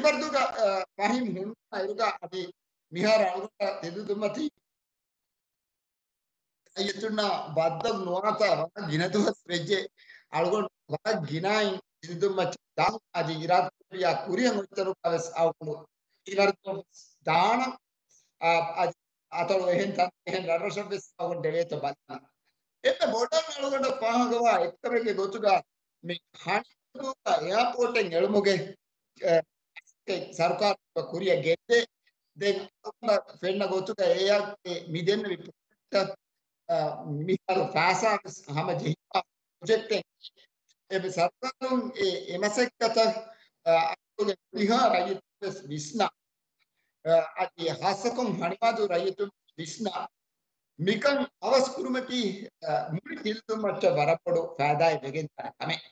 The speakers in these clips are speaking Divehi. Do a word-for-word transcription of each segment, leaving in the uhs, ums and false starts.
ފަރުދުގަ، އަ، ފަހީމް ހުންނަ އިރުގަ އަދި މިހާރު އަޅުގަނޑަށް ތެދުދުންމަތީ ރައްޔިތުންނާ ބައްދަލު ނުވާތާ ވަރަށް ގިނަ ދުވަސް ވެއްޖެ. އަޅުގަނޑު ވަރަށް ގިނައިން ތެދުދުންމައްޗަށް ދާން އަދި އިރާދަކުރެއްވިޔާ ކުރިއަށް އޮތްތަނުގަ ވެސް އަޅުގަނޑު އިނަރޖީ ދާނަން. އަ، އަދި އަތޮޅު އެހެން ތަން އެހެން ރަށްރަށަށް ވެސް އަޅުގަނޑު ދެވޭތޯ ބަލާނަން. އެންމެ ބޮޑަށް އަޅުގަނޑަށް ފާހަގަވާ އެއްކަމެއްގެ ގޮތުގަ މި ހަނިފު އެއާޕޯޓެއް އެޅުމުގެ، އެ، ސަރުކާރު ކުރިއަށް ގެންދޭ. ދެން އަޅުގަނޑަށް ފެންނަ ގޮތުގަ އެއާ މި ދެންނެވި ޕްރޮޖެކްޓަށް، އަ، މިހާރު ފައިސާ ވެސް ހަމަ ޖެހިފަ ޕްރޮޖެކްޓެއް. އެ ސަރުކާރުން އެ، އެ މަސައްކަތަށް، އަ، އަތޮޅުގެ ހުރިހާ ރައްޔިތުން ވެސް ވިސްނާ، އަ، އަދި ހާއްސަކޮށް ހަނިމާދޫ ރައްޔިތުން ވިސްނާ، މިކަން އަވަސް ކުރުމަކީ، އަ، މުޅި ތެދުދުންމައްޗަށް ވަރަށް ބޮޑު ފައިދާއެއް ވެގެންދާނެ ކަމެއް.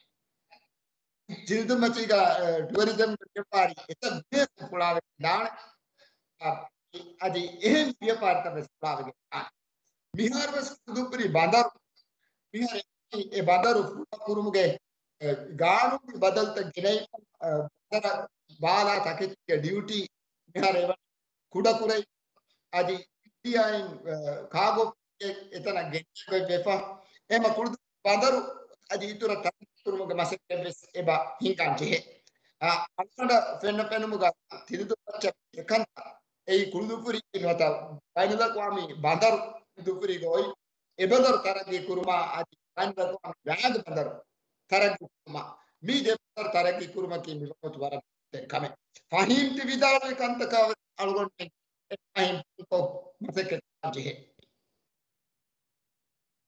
ތެދުދުންމައްޗީގަ، އަ، ޓުއަރިޒަމް ވިޔަފާރި އެތައް ގިނައަކަށް ފުޅާވެގެން ދާނެ. އަ، އަދި އެހެން ވިޔަފާރިތައް ވެސް ފުޅާވެގެން ދާނެ. މިހާރު ވެސް ކުޅުދުއްފުރި ބަނދަރު، މިހާރު އެ ބަނދަރު ފުޅާ ކުރުމުގެ، އެ، ގާނޫނީ ބަދަލުތައް ގެނައިފަ، އެ، ބަނދަރަށް ބާލާ ތަކެތީގެ ޑިއުޓީ މިހާރު އެވަނީ ކުޑަކުރައި، އަދި އިންޑިއާއިން، އެ، ކާގޯ އެ، އެތަނަށް ގެންގޮތް ވެފަ. އެހެމަ ކުޅުދުއްފުރި ބަނދަރު އަދި އިތުރަށް ތަރައްގީ ކުރުމުގެ މަސައްކަތް ވެސް އެބަ ހިނގާން ޖެހޭ. އަ، އަޅުގަނޑަށް ފެންނަ ފެނުމުގަ ތެދުދުންމައްޗަށް އެކަންތައް އެއީ ކުޅުދުއްފުރި ނުވަތަ ބައިނަލްއަޤްވާމީ ބަނދަރު ކުޅުދުއްފުރީގަ އޮތް އެ ބަނދަރު ތަރައްގީ ކުރުމާ އަދި ބައިނަލްއަޤްވާމީ ވާގި ބަނދަރު ތަރައްގީ ކުރުމާ، މި ދެ ބަނދަރު ތަރައްގީ ކުރުމަކީ މި ވަގުތު ވަރަށް ކަމެއް. ފަހީމް ތި ވިދާޅުވި ކަންތަކާ ވެސް އަޅުގަނޑުމެން އެ ފަހީމް ކޮށް މަސައްކަތް ކުރަން ޖެހޭ.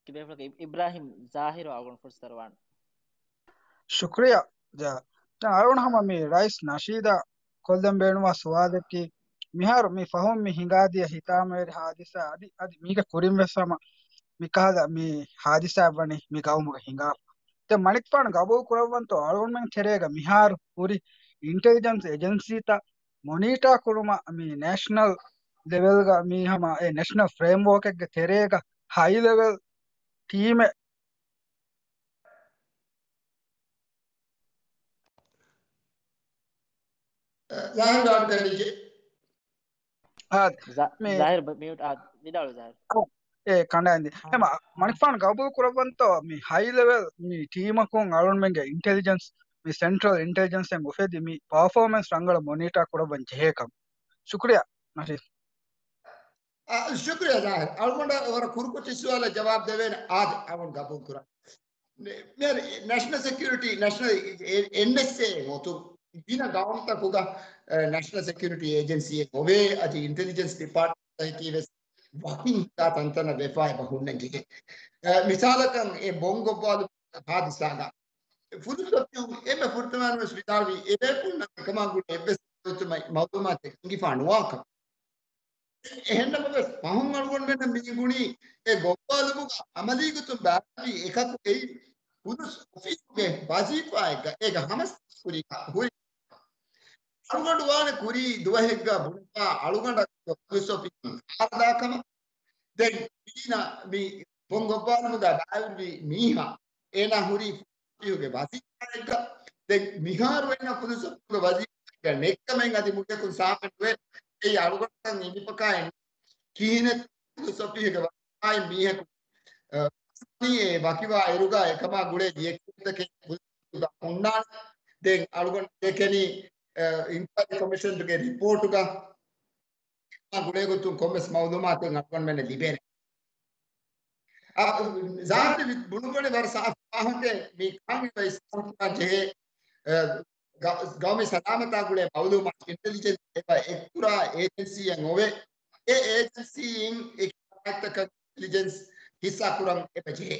ކިބޭފުޅަކަށް އި-، އިބްރާހިމް ޒާހިރު އަޅުގަނޑު ފުރުސަތު ދަރުވާން. ޝުކްރިޔާ. ދެން އަޅުގަނޑު ހަމަ މި ރައީސް ނަޝީދާ ކޮށްލަން ބޭނުންވާ ސުވާލަކީ، މިހާރު މި ފަހުން މި ހިނގާދިޔަ ހިތާމަވެރި ހާދިސާ އަދި، އަދި މީގެ ކުރިން ވެސް ހަމަ މި ކަހަލަ މި ހާދިސާއެއް ވަނީ މި ގައުމުގަ ހިނގާފަ. ދެން މަނިކުފާނު ގަބޫލު ކުރައްވަންތޯ އަޅުގަނޑުމެން ތެރޭގަ މިހާރު ހުރި އިންޓެލިޖެންސް އެޖެންސީތައް މޮނީޓާ ކުރުމަށް މި ނޭޝަނަލް ލެވެލްގަ މި ހަމަ އެ ނޭޝަނަލް ފްރޭމްވޯކެއްގެ ތެރޭގަ ހައި ލެވެލް ޓީމެއް ޒާހިރު އަޑު ކަނޑިއްޖެ. އާ، ޒާ-، މި-، ޒާހިރު ބަ-، މިއުޓް، އާ، ވިދާޅު ޒާހިރު. އާ، އޭ ކަނޑައިންދި. އާ. ހަމަ މަނިކުފާނު ގަބޫލު ކުރައްވަންތޯ މި ހައި ލެވެލް މި ޓީމަކުން އަޅުންމެންގެ އިންޓެލިޖެންސް، މި ސެންޓްރަލް އިންޓެލިޖެންސް އިން އުފެދި މި ޕަރފޯމެންސް ރަނގަޅަށް މޮނީޓާ ކުރައްވަން ޖެހޭކަން. ޝުކްރިޔާ ނަޝީދް. އާ، ޝުކްރިޔާ ޒާހިރު. އަޅުގަނޑަށް ވަރަށް ކުރުކޮށް ސުވާލަށް ޖަވާބު ދެވޭނެ އާދެ، އަޅުގަނޑު ގަބޫލު ކުރަން. މި-، މިހާރު ނޭޝަނަލް ސެކިއުރިޓީ، ނޭޝަނަލް އެ-، އެންއެސްއޭ އޮތުން ގިނަ ގައުމުތަކުގަ، އެ، ނޭޝަނަލް ސެކިއުރިޓީ އޭޖެންސީއެއް އޮވޭ، އަދި އިންޓެލިޖެންސް ޑިޕާޓްމަންޓަކީ ވެސް ވަކިން ހިނގާ ތަންތަނަށް ވެފަ އެބަ ހުންނަން ޖެހޭ. އެ، މިސާލަކަށް އެ ބޮންގޮއްވާލު ހާދިސާގަ ފުލުސް އޮފީހުން އެންމެ ފުރަތަމައިން ވެސް ވިދާޅުވީ އެ ބޭފުޅުންނަށް އެކަމާ ގުޅި އެއްވެސް މައުލޫމާތެއް ހިނގިފަ ނުވާކަން. އެހެންނަމަވެސް، ފަހުން އަޅުގަނޑުމެންނަށް މި ބުނީ، އެ ގޮއްވާލުމުގަ އަމަލީގޮތުން ބާރުވީ އެކަކު އެއީ ފުލުސް އޮފީހުގެ ވަޒީފާއެއްގަ އޭގަ ހަމަސް ކުރީގަ ހުރި. އަޅުގަނޑު ވާނެ ކުރީ ދުވަހެއްގަ ބުނެފަ އަޅުގަނޑަށް ފުލުސް އޮފީހުން ފާރަދާ ކަމަށް. ދެން މީނަ މި ބޮން ގޮއްވާލުމުގަ ބާރުވި މީހާ އޭނާ ހުރީ އޮފީހުގެ ވަޒީފާއެއްގަ. ދެން މިހާރު އޭނާ ފުލުސް އޮފީހުގެ ވަޒީފާއެއްގަ ނެއްކަމެން އަދި މުޅިއަކުން ސާފެއް ނުވޭ. އެއީ އަޅުގަނޑަށް އިނގިފަކާ އެން ކިހިނެއް ފުލުސް އޮފީހުގެ ވަޒީފާއިން މީހަކު، އަ، އެ ވަކިވާ އިރުގަ އެކަމާ ގުޅޭ ލިޔެކިޔުންތަކެއް ފުލުސް އޮފީހުގަ ހުންނާނެ. ދެން އަޅުގަނޑު ދެކެނީ، އަ، އިންކުއަރީ ކޮމިޝަނުގެ ރިޕޯޓުގަ ގުޅޭގޮތުން ކޮންމެސް މައުލޫމާތެއް އަޅުގަނޑުމެންނަށް ލިބޭނެ. އަ، ޒާހިރު ބުނުގަނެ ވަރަށް ސާފު ފާހަގައެއް މި ކާން އެބަ އިސްލާމްކުރާން ޖެހޭ، އަ، ގަ-، ގައުމީ ސަލާމަތާ ގުޅޭ މައުލޫމާތު އިންޓެލިޖެންސް އެބަ އެއްކުރާ އޭޖެންސީއެއް އޮވޭ. އެ އޭޖެންސީއިން އެ ކިޔާ އެއްތަކަށް އިންޓެލިޖެންސް ހިއްސާ ކުރަން އެބަ ޖެހޭ.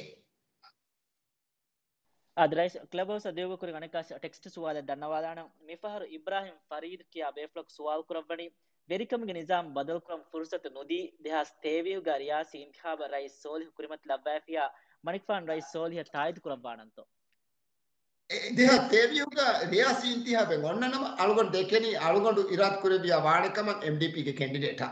އާދެ ރައީސް، ކްލަބް ހައުސްއަށް ދިޔުގަ ކުރި އަނެއްކާ ޓެކްސްޓް ސުވާލެއް ދަންނަވާލާނަން. މިފަހަރު އިބްރާހިމް ފަރީދު ކިޔާ ބޭފުޅަކު ސުވާލު ކުރައްވަނީ، ވެރިކަމުގެ ނިޒާމް ބަދަލުކުރަން ފުރުސަތު ނުދީ، ދެހާސް ތޭވީހުގަ ރިޔާސީ އިންތިޚާބަށް ރައީސް ސޯލިހު ކުރިމަތިލައްވައިފިޔާ، މަނިކުފާނު ރައީސް ސޯލިހަށް ތާއީދު ކުރައްވާނަންތޯ؟ އެ، ދެހާސް ތޭވީހުގަ ރިޔާސީ އިންތިޚާބެއް އޮންނަ ނަމަ، އަޅުގަނޑު ދެކެނީ އަޅުގަނޑު އިރާދަ ކުރެއްވިޔާ ވާނެ ކަމަށް އެމްޑީޕީގެ ކެންޑިޑޭޓާ.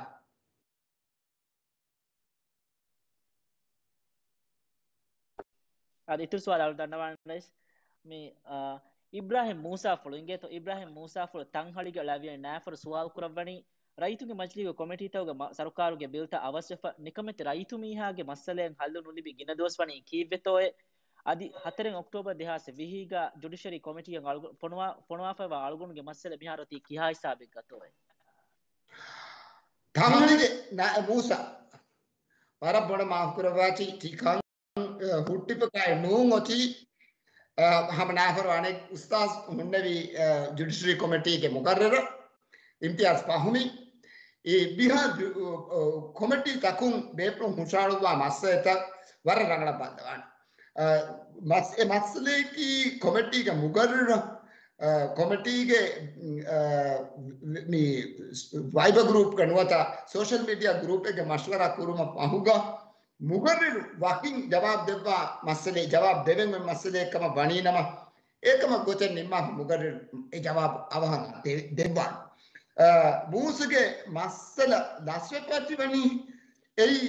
އަދި އިތުރު ސުވާލު އަޅު ދަންނަވާނެ ރައީސް. މި، އާ، އިބްރާހިމް މޫސާފުޅު އިނގޭތޯ. އިބްރާހިމް މޫސާފުޅު ތަންހަޅިގަ ލަވިޔަނި ނާފަރު ސުވާލު ކުރައްވަނީ، ރައްޔިތުންގެ މަޖިލީހުގެ ކޮމިޓީތަކުގެ މަ-، ސަރުކާރުގެ ބިލްތައް އަވަސްވެފަ، ނިކަމެތި ރައްޔިތު މީހާގެ މައްސަލައިން ހައްލު ނުލިބި ގިނަ ދުވަސް ވަނީ ކީއްވެތޯއޭ؟ އަދި ހަތަރެއް އޮކްޓޯބަރ ދެހާސް ވިހީގަ ޖުޑިޝަރީ ކޮމިޓީއަށް އަޅުގަ-، ފޮނުވާ-، ފޮނުވާފައިވާ އަޅުގަނޑުގެ މައްސަލަ މިހާރު އޮތީ ކިހާ ހިސާބެއްގަތޯއޭ؟ ތަންހަޅިގެ ނަ-، މޫސާ، ވަރަށް ބޮޑަށް މާފު ކުރައްވާތި ތިކަން ހުއްޓިފަކާއެއް ނޫން އޮތީ، އަ، ހަމަ ނާފަރު އަނެއް އުސްތާޒް ހުންނެވި، އަ، ޖުޑިޝަރީ ކޮމިޓީގެ މުގައްރަރު އިމްތިޔާޒް ފަހުމީ. އެ ބިހާ ޖު-، އަ، ކޮމިޓީ ތަކުން ބޭފުޅުން ހުށަހަޅުއްވާ މައްސަލަތައް ވަރަށް ރަނގަޅަށް ބައްލަވާނެ. އަ، މަސް-، އެ މައްސަލައަކީ ކޮމިޓީގެ މުގައްރަރު، އަ، ކޮމިޓީގެ، އަ، މި ވައިބަ ގްރޫޕްގަ ނުވަތަ ސޯޝަލް މީޑިއާ ގްރޫޕެއްގެ މަޝްވަރާ ކުރުމަށް ފަހުގަ، މުގައްރިރު ވަކިން ޖަވާބު ދެއްވާ މައްސަލައެއް، ޖަވާބު ދެވެން އޮތް މައްސަލައެއް ކަމަށް ވަނީ ނަމަ، އެކަމަށް ގޮތެއް ނިންމާފަ މުގައްރިރު އެ ޖަވާބު އަވަހަށް ދެ-، ދެއްވާނެ. އާ، މޫސުގެ މައްސަލަ ލަސްވެފައި ވަނީ އެއީ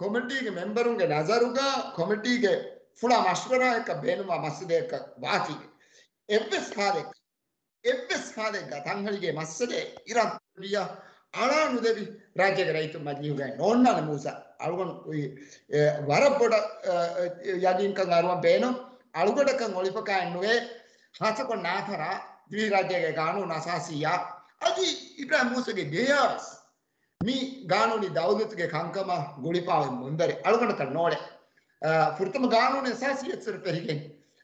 ކޮމިޓީގެ މެމްބަރުންގެ ނަޒަރުގަ ކޮމިޓީގެ ފުޅާ މަޝްވަރާއަކަށް ބޭނުންވާ މައްސަލައަކަށް ވާތީ. އެއްވެސް ހާލެއް އެއްވެސް ހާލެއްގަ ތަންހަޅިގެ މައްސަލައެއް އިރާދަކުރެއްވިއްޔާ އަޅާ ނުދެވި ރާއްޖޭގެ ރައްޔިތުން މަޖިލީހުގައި ނޯންނާނެ މޫސާ. އަޅުގަނޑު އެ، ވަރަށް ބޮޑަށް، އެ، އެ، ޔަގީންކަން އަރުވަން ބޭނުން. އަޅުގަނޑަކަށް އޮޅިފަކާއެއް ނުވޭ. ހާއްސަކޮށް ނާފަރާ ދިވެހިރާއްޖޭގެ ގާނޫނު އަސާސީއާ އަދި އިބްރާހިމް މޫސަގެ ގެޔާވެސް މި ގާނޫނީ ދައުލަތުގެ ކަންކަމަށް ގުޅިފައި މުންދަރި އަޅުގަނޑަކަށް ނޯޅެ. އާ، ފުރަތަމަ ގާނޫނު އެސާސީ އެއްސުރެ ފެށިގެން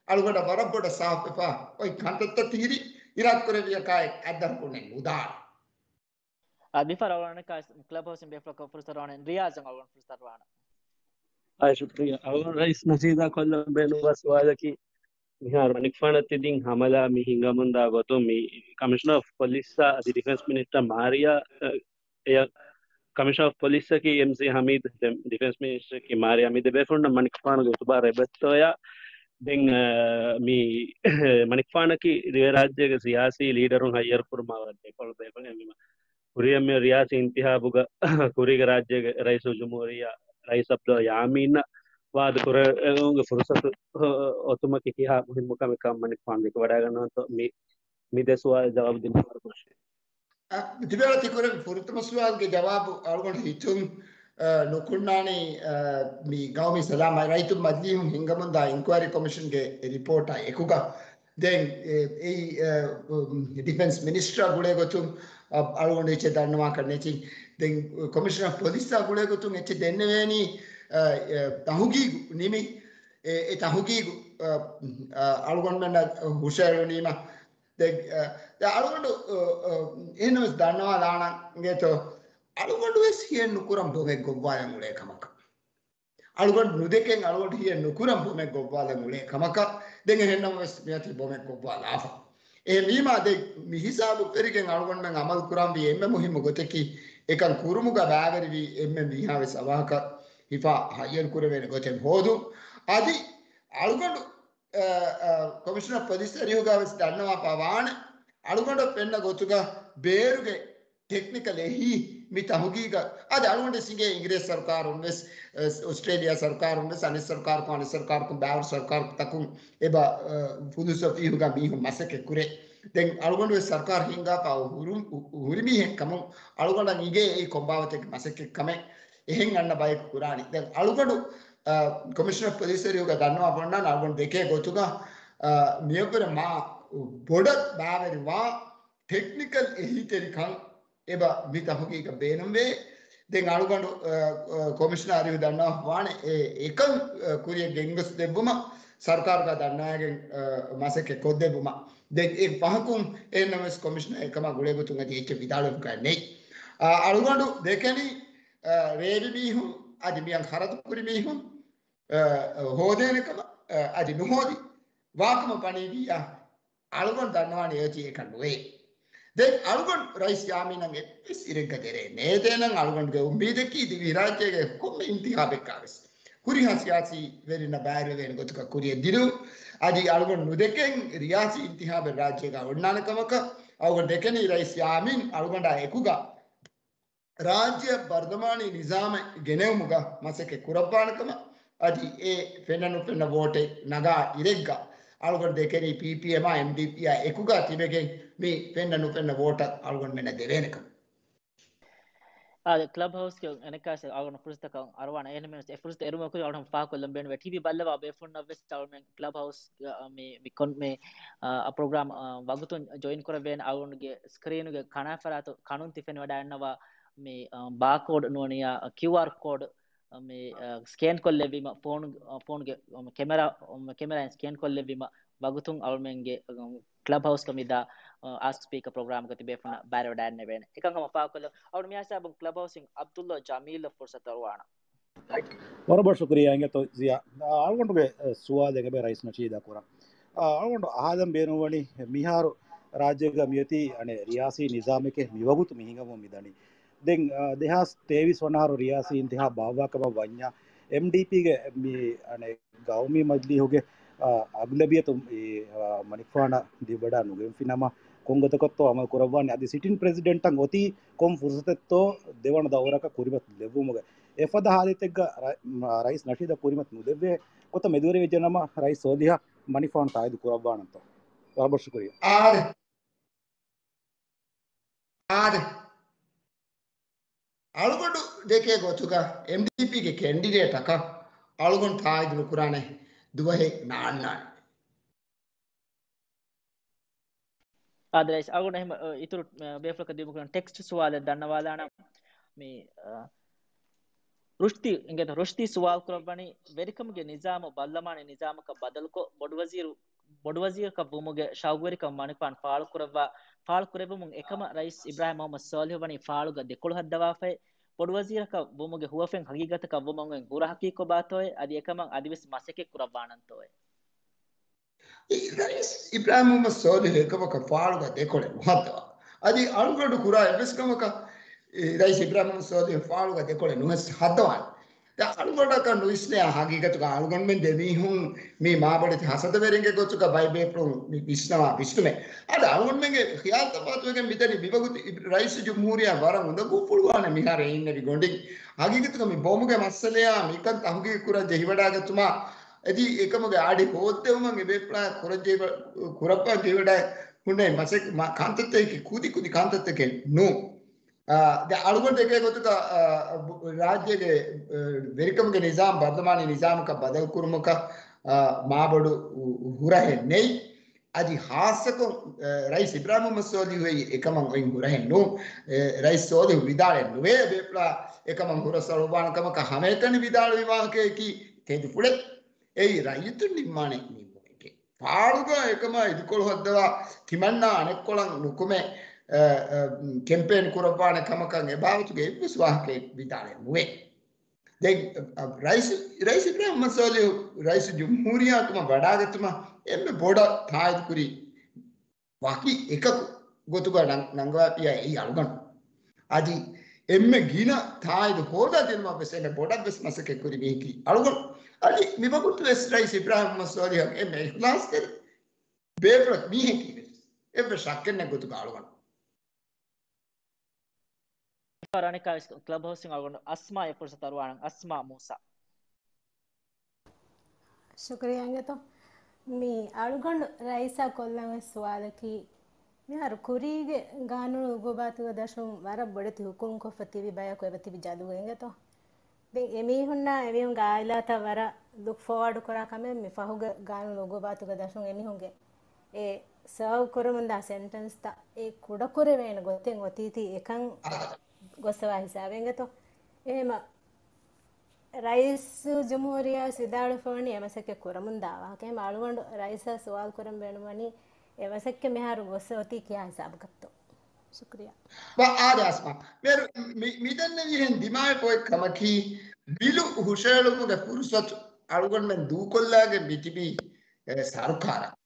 އަޅުގަނޑަށް ވަރަށް ބޮޑަށް ސާފުވެފަ އޮތް ކަންތައްތައް ތިހިރި އިރާދަކުރެއްވިޔަކާއެއް އައްދަރަކުންނެއް ނުދާނެ. އާ، މިފަހަރު އަޅުގަނޑަކަށް ކްލަބް ހައުސް ބޭފުޅަކަށް ފުރުސަތު ރާނެ. ރިޔާޒަށް އަޅުގަނޑު ފުރުސަތު ރާނެ. އާ، ޝުކްރިޔާ. އަޅުގަނޑު ރައީސް ނަޝީދާ ކޮށްލަން ބޭނުންވާ ސުވާލަކީ، މިހާރު މަނިކުފާނަށް ތި ދިން ހަމަލާ މި ހިނގަމުންދާ ގޮތުން މި ކަމިޝަނަރ އޮފް ޕޮލިސްއާ އަދި ޑިފެންސް މިނިސްޓަރ މާރިޔާ، އެ، އެ، ކަމިޝަނަރ އޮފް ޕޮލިސްއަކީ އެމްސީ ހަމީދު، ޑިފެންސް މިނިސްޓަރަކީ މާރިޔާ. މި ދެބޭފުޅުންނަށް މަނިކުފާނުގެ އުތުބާ ރޭ ބައްތޯޔާ. ދެން، އަ، މި މަނިކުފާނަކީ ދިވެހިރާއްޖޭގެ ސިޔާސީ ލީޑަރުން ހައްޔަރު ކުރުމާ ވަރަށް ދެކޮޅު ބޭފުޅެއް. އެހެންވީމަ، ކުރިއަށް މި ރިޔާސީ އިންތިހާބުގަ ކުރީގެ ރާއްޖޭގެ ރައީސުލްޖުމްހޫރިއްޔާ ރައީސް އަބްދުﷲ ޔާމީންއަށް ވާދަ ކުރެވުމުގެ ފުރުސަތު އޮތުމަކީ ކިހާ މުހިއްމު ކަމެއްކަން މަނިކުފާނު ދެކެވަޑައިގަންނަވަންތޯ؟ މި، މި ދެ ސުވާލު ޖަވާބު ދިނުމަށް ފަހު. އަ، ތިބޭފުޅުން ތި ކުރެއްވި ފުރަތަމަ ސުވާލުގެ ޖަވާބު އަޅުގަނޑު ހިތުން، އަ، ނުކުންނާނީ، އަ، މި ގައުމީ ސަލާމަތް ރައްޔިތުން މަޖިލީހުން ހިންގަމުންދާ އިންކުއަރީ ކޮމިޝަންގެ ރިޕޯޓާ އެކުގަ. ދެން އެ، އެއީ، އަ، އު، ޑިފެންސް މިނިސްޓަރ ގުޅޭ ގޮތުން، އަ، އަޅުގަނޑު އެއްޗެއް ދަންނަވާކަށް ނެތި. ދެން ކޮމިޝަނަރ އޮފް ޕޮލިސްއާ ގުޅޭ ގޮތުން އެއްޗެއް ދެންނެވޭނީ، އަ، އަ، ތަހުގީގު ނިމި، އެ، އެ ތަހުގީގު، އަ، އަ، އަޅުގަނޑުމެންނަށް ހުށައެޅުނީމަ. ދެ-، އަ، ދެ އަޅުގަނޑު، އަ، އަ، އެހެންނަމަވެސް ދަންނަވާލާނަން އިނގޭތޯ، އަޅުގަނޑުވެސް ހިޔެއް ނުކުރަން ބޮމެއް ގޮއްވާލަން އުޅޭ ކަމަކަށް. އަޅުގަނޑު ނުދެކެން އަޅުގަނޑު ހިޔެއް ނުކުރަން ބޮމެއް ގޮއްވާލަން އުޅޭ ކަމަކަށް. ދެން އެހެންނަމަވެސް މިއޮތީ ބޮމެއް ގޮއްވާލާފަ. އެހެންވީމާ ދެ މި ހިސާބު ފެރިގެން އަޅުގަނޑުމެން އަމަލު ކުރާންވީ އެންމެ މުހިއްމު ގޮތަކީ އެކަން ކުރުމުގަ ބައިވެރިވި އެންމެ މީހާވެސް އަވަހަކަށް ހިފާ ހައްޔަރު ކުރެވޭނެ ގޮތެއް ހޯދުން. އަދި އަޅުގަނޑު، އަ، އަ، ކޮމިޝަނަރ އޮފް ޕޮލިސް އަރިހުގަވެސް ދަންނަވާފަ ވާނެ. އަޅުގަނޑަށް ފެންނަ ގޮތުގަ ބޭރުގެ ޓެކްނިކަލް އެހީ މި ތަހުގީގަށް އަދި އަޅުގަނޑު ސިނގޭ އިނގިރޭސި ސަރުކާރުން ވެސް، އަ، އޮސްޓްރޭލިޔާ ސަރުކާރުން ވެސް އަނެއް ސަރުކާރުކުން އަނެއް ސަރުކާރުކުން ބާވަރު ސަރުކާރުތަކުން އެބަ، އަ، ފުލުސް އޮފީހުގަ މީހުން މަސައްކަތް ކުރޭ. ދެން އަޅުގަނޑު ވެސް ސަރުކާރު ހިންގާފަ ހުރު-، ހުރި މީހެއް ކަމުން އަޅުގަނޑަށް އިނގޭ އެއީ ކޮންބާވަތެއްގެ މަސައްކަތް ކަމެއް. އެހެން އަންނަ ބަޔަކު ކުރާނީ. ދެން އަޅުގަނޑު، އަ، ކޮމިޝަނަރ އޮފް ޕޮލިސް އަރިހުގަ ދަންނަވާ ބޮންނާނެ އަޅުގަނޑު ދެކޭ ގޮތުގަ، އަ، މިއަށްވުރެ މާ ބޮޑަށް ބައިވެރިވާ ޓެކްނިކަލް އެހީތެރިކަން އެބަ މި ތަހުގީގަށް ބޭނުންވޭ. ދެން އަޅުގަނޑު، އަ، އަ، ކޮމިޝަނަރ އަރިހު ދަންނަވާފަ ވާނެ އެ އެކަން، އަ، ކުރިއަށް ގެންގޮސްދެއްވުމަށް ސަރުކާރުގަ ދަންނަވައިގެން، އަ، މަސައްކަތް ކޮށްދެއްވުމަށް. ދެން އެ ފަހަކުން އެހެންނަމަވެސް ކޮމިޝަނަރ އެކަމާ ގުޅޭ ގޮތުން އަދި އެއްޗެއް ވިދާޅުވެފަކަށް ނެތް. އަ، އަޅުގަނޑު ދެކެނީ، އަ، ރޭވި މީހުން އަދި މިއަށް ޚަރަދު ކުރި މީހުން، އަ، އަ، ހޯދޭނެ ކަމަށް، އަ، އަދި ނުހޯދި ވާކަމަށް ވަނީ ވިއްޔާ އަޅުގަނޑު ދަންނަވާނެ އޭތީ އެކަން ނުވޭ. ދެން އަޅުގަނޑު ރައީސް ޔާމީނަށް އެއްވެސް އިރެއްގަ ދެރޭ ނޭދޭނަން. އަޅުގަނޑުގެ އުއްމީދަކީ ދިވެހިރާއްޖޭގެ ކޮންމެ އިންތިހާބެއްގަވެސް ހުރިހާ ސިޔާސީ ވެރިންނަށް ބައިވެރިވޭނެ ގޮތަކަށް ކުރިއަށް ދިނުން. އަދި އަޅުގަނޑު ނުދެކެން ރިޔާސީ އިންތިހާބެއް ރާއްޖޭގަ އޮންނާނެ ކަމަކަށް. އަޅުގަނޑު ދެކެނީ ރައީސް ޔާމީން އަޅުގަނޑާ އެކުގަ ރާއްޖެއަށް ބަރުލަމާނީ ނިޒާމެއް ގެނެވުމުގަ މަސައްކަތް ކުރައްވާނެ ކަމަށް. އަދި އެ ފެންނަ ނުފެންނަ ވޯޓެއް ނަގާ އިރެއްގަ އަޅުގަނޑު ދެކެނީ ޕީޕީއެމާ އެމްޑީޕީއާ އެކުގަ ތިބެގެން މި ފެންނަ ނުފެންނަ ވޯޓަށް އަޅުގަނޑުމެންނަށް ދެވޭނެކަމަށް. އާދެ، ކްލަބް ހައުސްގެ އަނެއްކާވެސް އަޅުގަނޑު ފުރުސަތަކަށް އަރުވާނެ. އެހެންމެ އެ ފުރުސަތަށް އެރުމަކުރި އަޅުގަނޑު ފާހަގަކޮށްލަން ބޭނުންވޭ. ޓީވީ ބައްލަވާ ބޭފުޅުންނަށްވެސް އަޅުގަނޑުމެން ކްލަބް ހައުސް މި، މި ކޮން މި، އާ، ޕްރޮގްރާމް ވަގުތުން ޖޮއިން ކުރެވޭނެ. އަޅުގަނޑުގެ ސްކްރީނުގެ ކަނާ ފަރާތު ކަނުން ތި ފެނިވަޑައިގަންނަވާ މި، އާ، ބާކޯޑް ނޫނިއްޔާ ކިއުއާރް ކޯޑް މި، އާ، ސްކޭން ކޮށްލެއްވީމަ ފޯނު، އާ، ފޯނުގެ، އާ، ކެމެރާ، އާ، ކެމެރާއިން ސްކޭން ކޮށްލެއްވީމަ ވަގުތުން އަޅުމެންގެ، އާ، ކްލަބް ހައުސްގަ މިދާ، އާ، އާސްކް ސްޕީކަރ ޕްރޮގްރާމްގަ ތިބޭފުންނަށް ބައިވެވަޑައިގަންނަވޭނެ. އެކަން ހަމަ ފާހަގަކޮށްލަން. އަޅުގަނޑު މިހާ ހިސާބުން ކްލަބް ހައުސްއިން ޢަބްދުﷲ ޖަމީލަށް ފުރުސަތު އަރުވާނަން. ވަރަށް ބޮޑަށް ޝުކުރިއްޔާ އިނގޭތޯ ޒިޔާ. އާ، އަޅުގަނޑުގެ، އެ، ސުވާލެއް އެނގޭ ރައީސް ނަޝީދަށް ކުރަން. އާ، އަޅުގަނޑު އަހާލަން ބޭނުންވަނީ މިހާރު ރާއްޖޭގަ މިއޮތީ އަނެއް ރިޔާސީ ނިޒާމެކޭ މިވަގުތު މި ހިނގަމުން މިދަނީ. ދެން، އާ، ދެހާސް ތޭވީސް ވަނަ އަހަރު ރިޔާސީ އިންތިހާބް ބާއްވާ ކަމަށް ވަންޏާ، އެމްޑީޕީގެ މި އަނެއް ގައުމީ މަޖިލީހުގެ، އާ، އަޣްލަބިއްޔަތު އެ، އާ، މަނިކުފާނަށް ދިވެޑާ ނުގެންފިނަމަ، ކޮންގޮތަކަށްތޯ އަމަލު ކުރައްވާނެ؟ އަދި ސިޓިން ޕްރެޒިޑެންޓަށް އޮތީ ކޮން ފުރުސަތެއްތޯ ދެވަނަ ދައުރަކަށް ކުރިމަތި ލެއްވުމުގެ އެފަދަ ހާލަތެއްގަ ރަ-، މަ-، ރައީސް ނަޝީދަށް ކުރިމަތި ނުލެއްވޭ ގޮތަށް މެދުވެރިވެއްޖެނަމަ، ރައީސް ސޯލިހަށް މަނިކުފާނު ތާއީދު ކުރައްވާނަންތޯ؟ ވަރަށް ބޮޑަށް ޝުކުރިއްޔާ. އާދެ. އާދެ. އަޅުގަނޑު ދެކޭ ގޮތުގަ އެމްޑީޕީގެ ކެންޑިޑޭޓަކަށް އަޅުގަނޑު ތާއީދު ނުކުރާނެ ދުވަހެއް ނާންނާނެ. އާދެ ރައީސް، އަޅުގަނޑު އެހެން، އަ، އިތުރު، އަ، ބޭފުޅަކަށް ދިއުމަކުރަން ޓެކްސްޓް ސުވާލެއް ދަންނަވާލާނަން. މި، އަ، ރުޝްދީ އިނގޭތޯ؟ ރުޝްދީ ސުވާލު ކުރައްވަނީ، ވެރިކަމުގެ ނިޒާމު ބަރްލަމާނީ ނިޒާމަކަށް ބަދަލުކޮށް، ބޮޑުވަޒީރު، ބޮޑުވަޒީރަކަށް ވުމުގެ ޝައުގުވެރިކަން މަނިކުފާނު ފާޅުކުރައްވާ، ފާޅުކުރެއްވުމުން އެކަމަށް ރައީސް އިބްރާހިމް މުޙައްމަދު ޞާލިޙު ވަނީ ފާޅުގަ ދެކޮޅު ހައްދަވާފައި، ބޮޑުވަޒީރަކަށް ވުމުގެ ހުވަފެން ހަގީގަތަކަށް ވުމުން އޮތް ހުރަ ހަޤީޤަތް ބާތޯއޭ؟ އަދި އެކަމަށް އަދިވެސް މަސައްކަތް ކުރައްވާނަންތޯއޭ؟ ރައީސް އިބްރާހިމް މުޙައްމަދު ޞާލިޙު އެކަމަކަށް ފާޅުގަ ދެކޮޅެއް ނުހައްދަވާ. އަދި އަޅުގަނޑު ކުރާ އެއްވެސް ކަމަކަށް، އެ، ރައީސް އިބްރާހިމް މުޙައްމަދު ޞާލިޙު ފާޅުގަ ދެކޮޅެއް ނުހައްދަވާނެ. ދެން އަޅުގަނޑަކަށް ނުވިސްނޭ ހަގީގަތުގަ އަޅުގަނޑުމެން ދެމީހުން މި މާބޮޑެތި ހަސަދަވެރިންގެ ގޮތުގަ ބައިބޭފުޅުން މި ވިސްނަވާ ވިސްނުމެއް. އަދި އަޅުގަނޑުމެންގެ ޚިޔާލު ތަފާތުވެގެން މިދަނީ މިވަގުތު ރައީސުލްޖުމްހޫރިއްޔާ ވަރަށް އުނދަގޫފުޅުވާނެ މިހާރު އެ އިންނެވި ގޮނޑިން. ހަގީގަތުގަ މި ބޮމުގެ މައްސަލަޔާ މިކަން ތަހުގީގު ކުރަން ޖެހިވަޑާގަތުމާ އަދި އެކަމުގެ އަޑި ހޯއްދެވުމަށް އެބޭފުޅާ ކުރަންޖެހި-، ކުރައްވާން ޖެހިވަޑައި ހުންނެވި މަސައް-، މަ-، ކަންތައްތަކަކީ ކުދި ކުދި ކަންތައްތަކެއް ނޫން. އާ، ދެ އަޅުގަނޑު ދެކޭ ގޮތުގަ، އާ، ރާއްޖޭގެ، އާ، ވެރިކަމުގެ ނިޒާމް ބަރްލަމާނީ ނިޒާމަކަށް ބަދަލުކުރުމަކަށް، އާ، މާބޮޑު ހު-، ހުރަހެއް ނެތް. އަދި ހާއްސަކޮށް، އަ، ރައީސް އިބްރާހިމް މުޙައްމަދު ޞާލިޙު އެކަމަށް އޮތް ހުރަހެއް ނޫން. އެ، ރައީސް ޞާލިޙު ވިދާޅެއް ނުވޭ ބޭފުޅާ އެކަމަށް ހުރަސް އަޅުއްވާނެ ކަމަކަށް. ހަމައެކަނި ވިދާޅުވި ވާހަކަޔަކީ ތެދުފުޅެއް. އެއީ ރައްޔިތުން ނިންމާނެ ނިންމުމެކޭ. ފާޅުގަ އެކަމަށް އިދިކޮޅު ހައްދަވާ ތިމަންނާ އަނެއްކޮޅަށް ނުކުމެ، އަ، އަ، ކެމްޕޭން ކުރައްވާނެ ކަމަކަށް އެބާވަތުގެ އެއްވެސް ވާހަކައެއް ވިދާޅެއް ނުވޭ. ދެން، އަ، ރައީސް، ރައީސް އިބްރާހިމް މުޙައްމަދު ޞާލިޙު ރައީސުލްޖުމްހޫރިއްޔާ ކަމަށް ވަޑާގަތުމަށް އެންމެ ބޮޑަށް ތާއީދުކުރި ވަކި އެކަކު ގޮތުގަ ނަން-، ނަންގަވާފިއްޔާ އެއީ އަޅުގަނޑު. އަދި އެންމެ ގިނަ ތާއީދު ހޯދާ ދިނުމަށް ވެސް އެންމެ ބޮޑަށް ވެސް މަސައްކަތް ކުރި މީހަކީ އަޅުގަނޑު. އަދި މިވަގުތު ވެސް ރައީސް އިބްރާހިމް މުޙައްމަދު ޞާލިޙަށް އެންމެ އިޚްލާޞްތެރި ބޭފުޅަކު މީހަކީ ވެސް އެއްވެސް ޝައްކެއް ނެތް ގޮތުގަ އަޅުގަނޑު. އަނެއްކާވެސް ކްލަބް ހައުސްއިން އަޅުގަނޑު އަސްމާއަށް ފުރުސަތު އަރުވާނަން. އަސްމާ މޫސާ. ޝުކުރިއްޔާ އިނގޭތޯ. މި އަޅުގަނޑު ރައީސާ ކޮށްލަން އޮތް ސުވާލަކީ، މިހާރު ކުރީގެ ގާނޫނު އުގޫބާތުގެ ދަށުން ވަރަށް ބޮޑެތި ހުކުމްކޮށްފަ ތިބި ބަޔަކު އެބަ ތިބި ޖަލުގަ އިނގޭތޯ. ދެން އެމީހުންނާ އެމީހުންގެ އާއިލާތައް ވަރަށް ލުކް ފޯވާޑް ކުރާ ކަމެއް މި ފަހުގެ ގާނޫނު އުގޫބާތުގެ ދަށުން އެމީހުންގެ އެ ސަރވް ކުރަމުންދާ ސެންޓެންސްތައް އެ ކުޑަކުރެވޭނެ ގޮތެއް އޮތީތީ އެކަން ގޮއްސަވާ ހިސާބެއް އިނގޭތޯ. އެހެމަ ރައީސުލްޖުމްހޫރިއްޔާ ވިދާޅުވެފަވަނީ އެ މަސައްކަތް ކުރަމުންދާ ވާހަކަ. އެހެމަ އަޅުގަނޑު ރައީސާ ސުވާލު ކުރަން ބޭނުންވަނީ އެ މަސައްކަތް މިހާރު ގޮއްސަ އޮތީ ކިހާ ހިސާބަކަށްތޯ؟ ޝުކުރިއްޔާ. ވަ އާދެ އަސްމާ. މި، މި، މިދެންނެވިހެން ދިމާވެފަ އޮތް ކަމަކީ، ބިލު ހުށައެޅުމުގެ ފުރުސަތު އަޅުގަނޑުމެން ދޫކޮށްލާގެން މިތިބީ، އެ، ސަރުކާރަށް.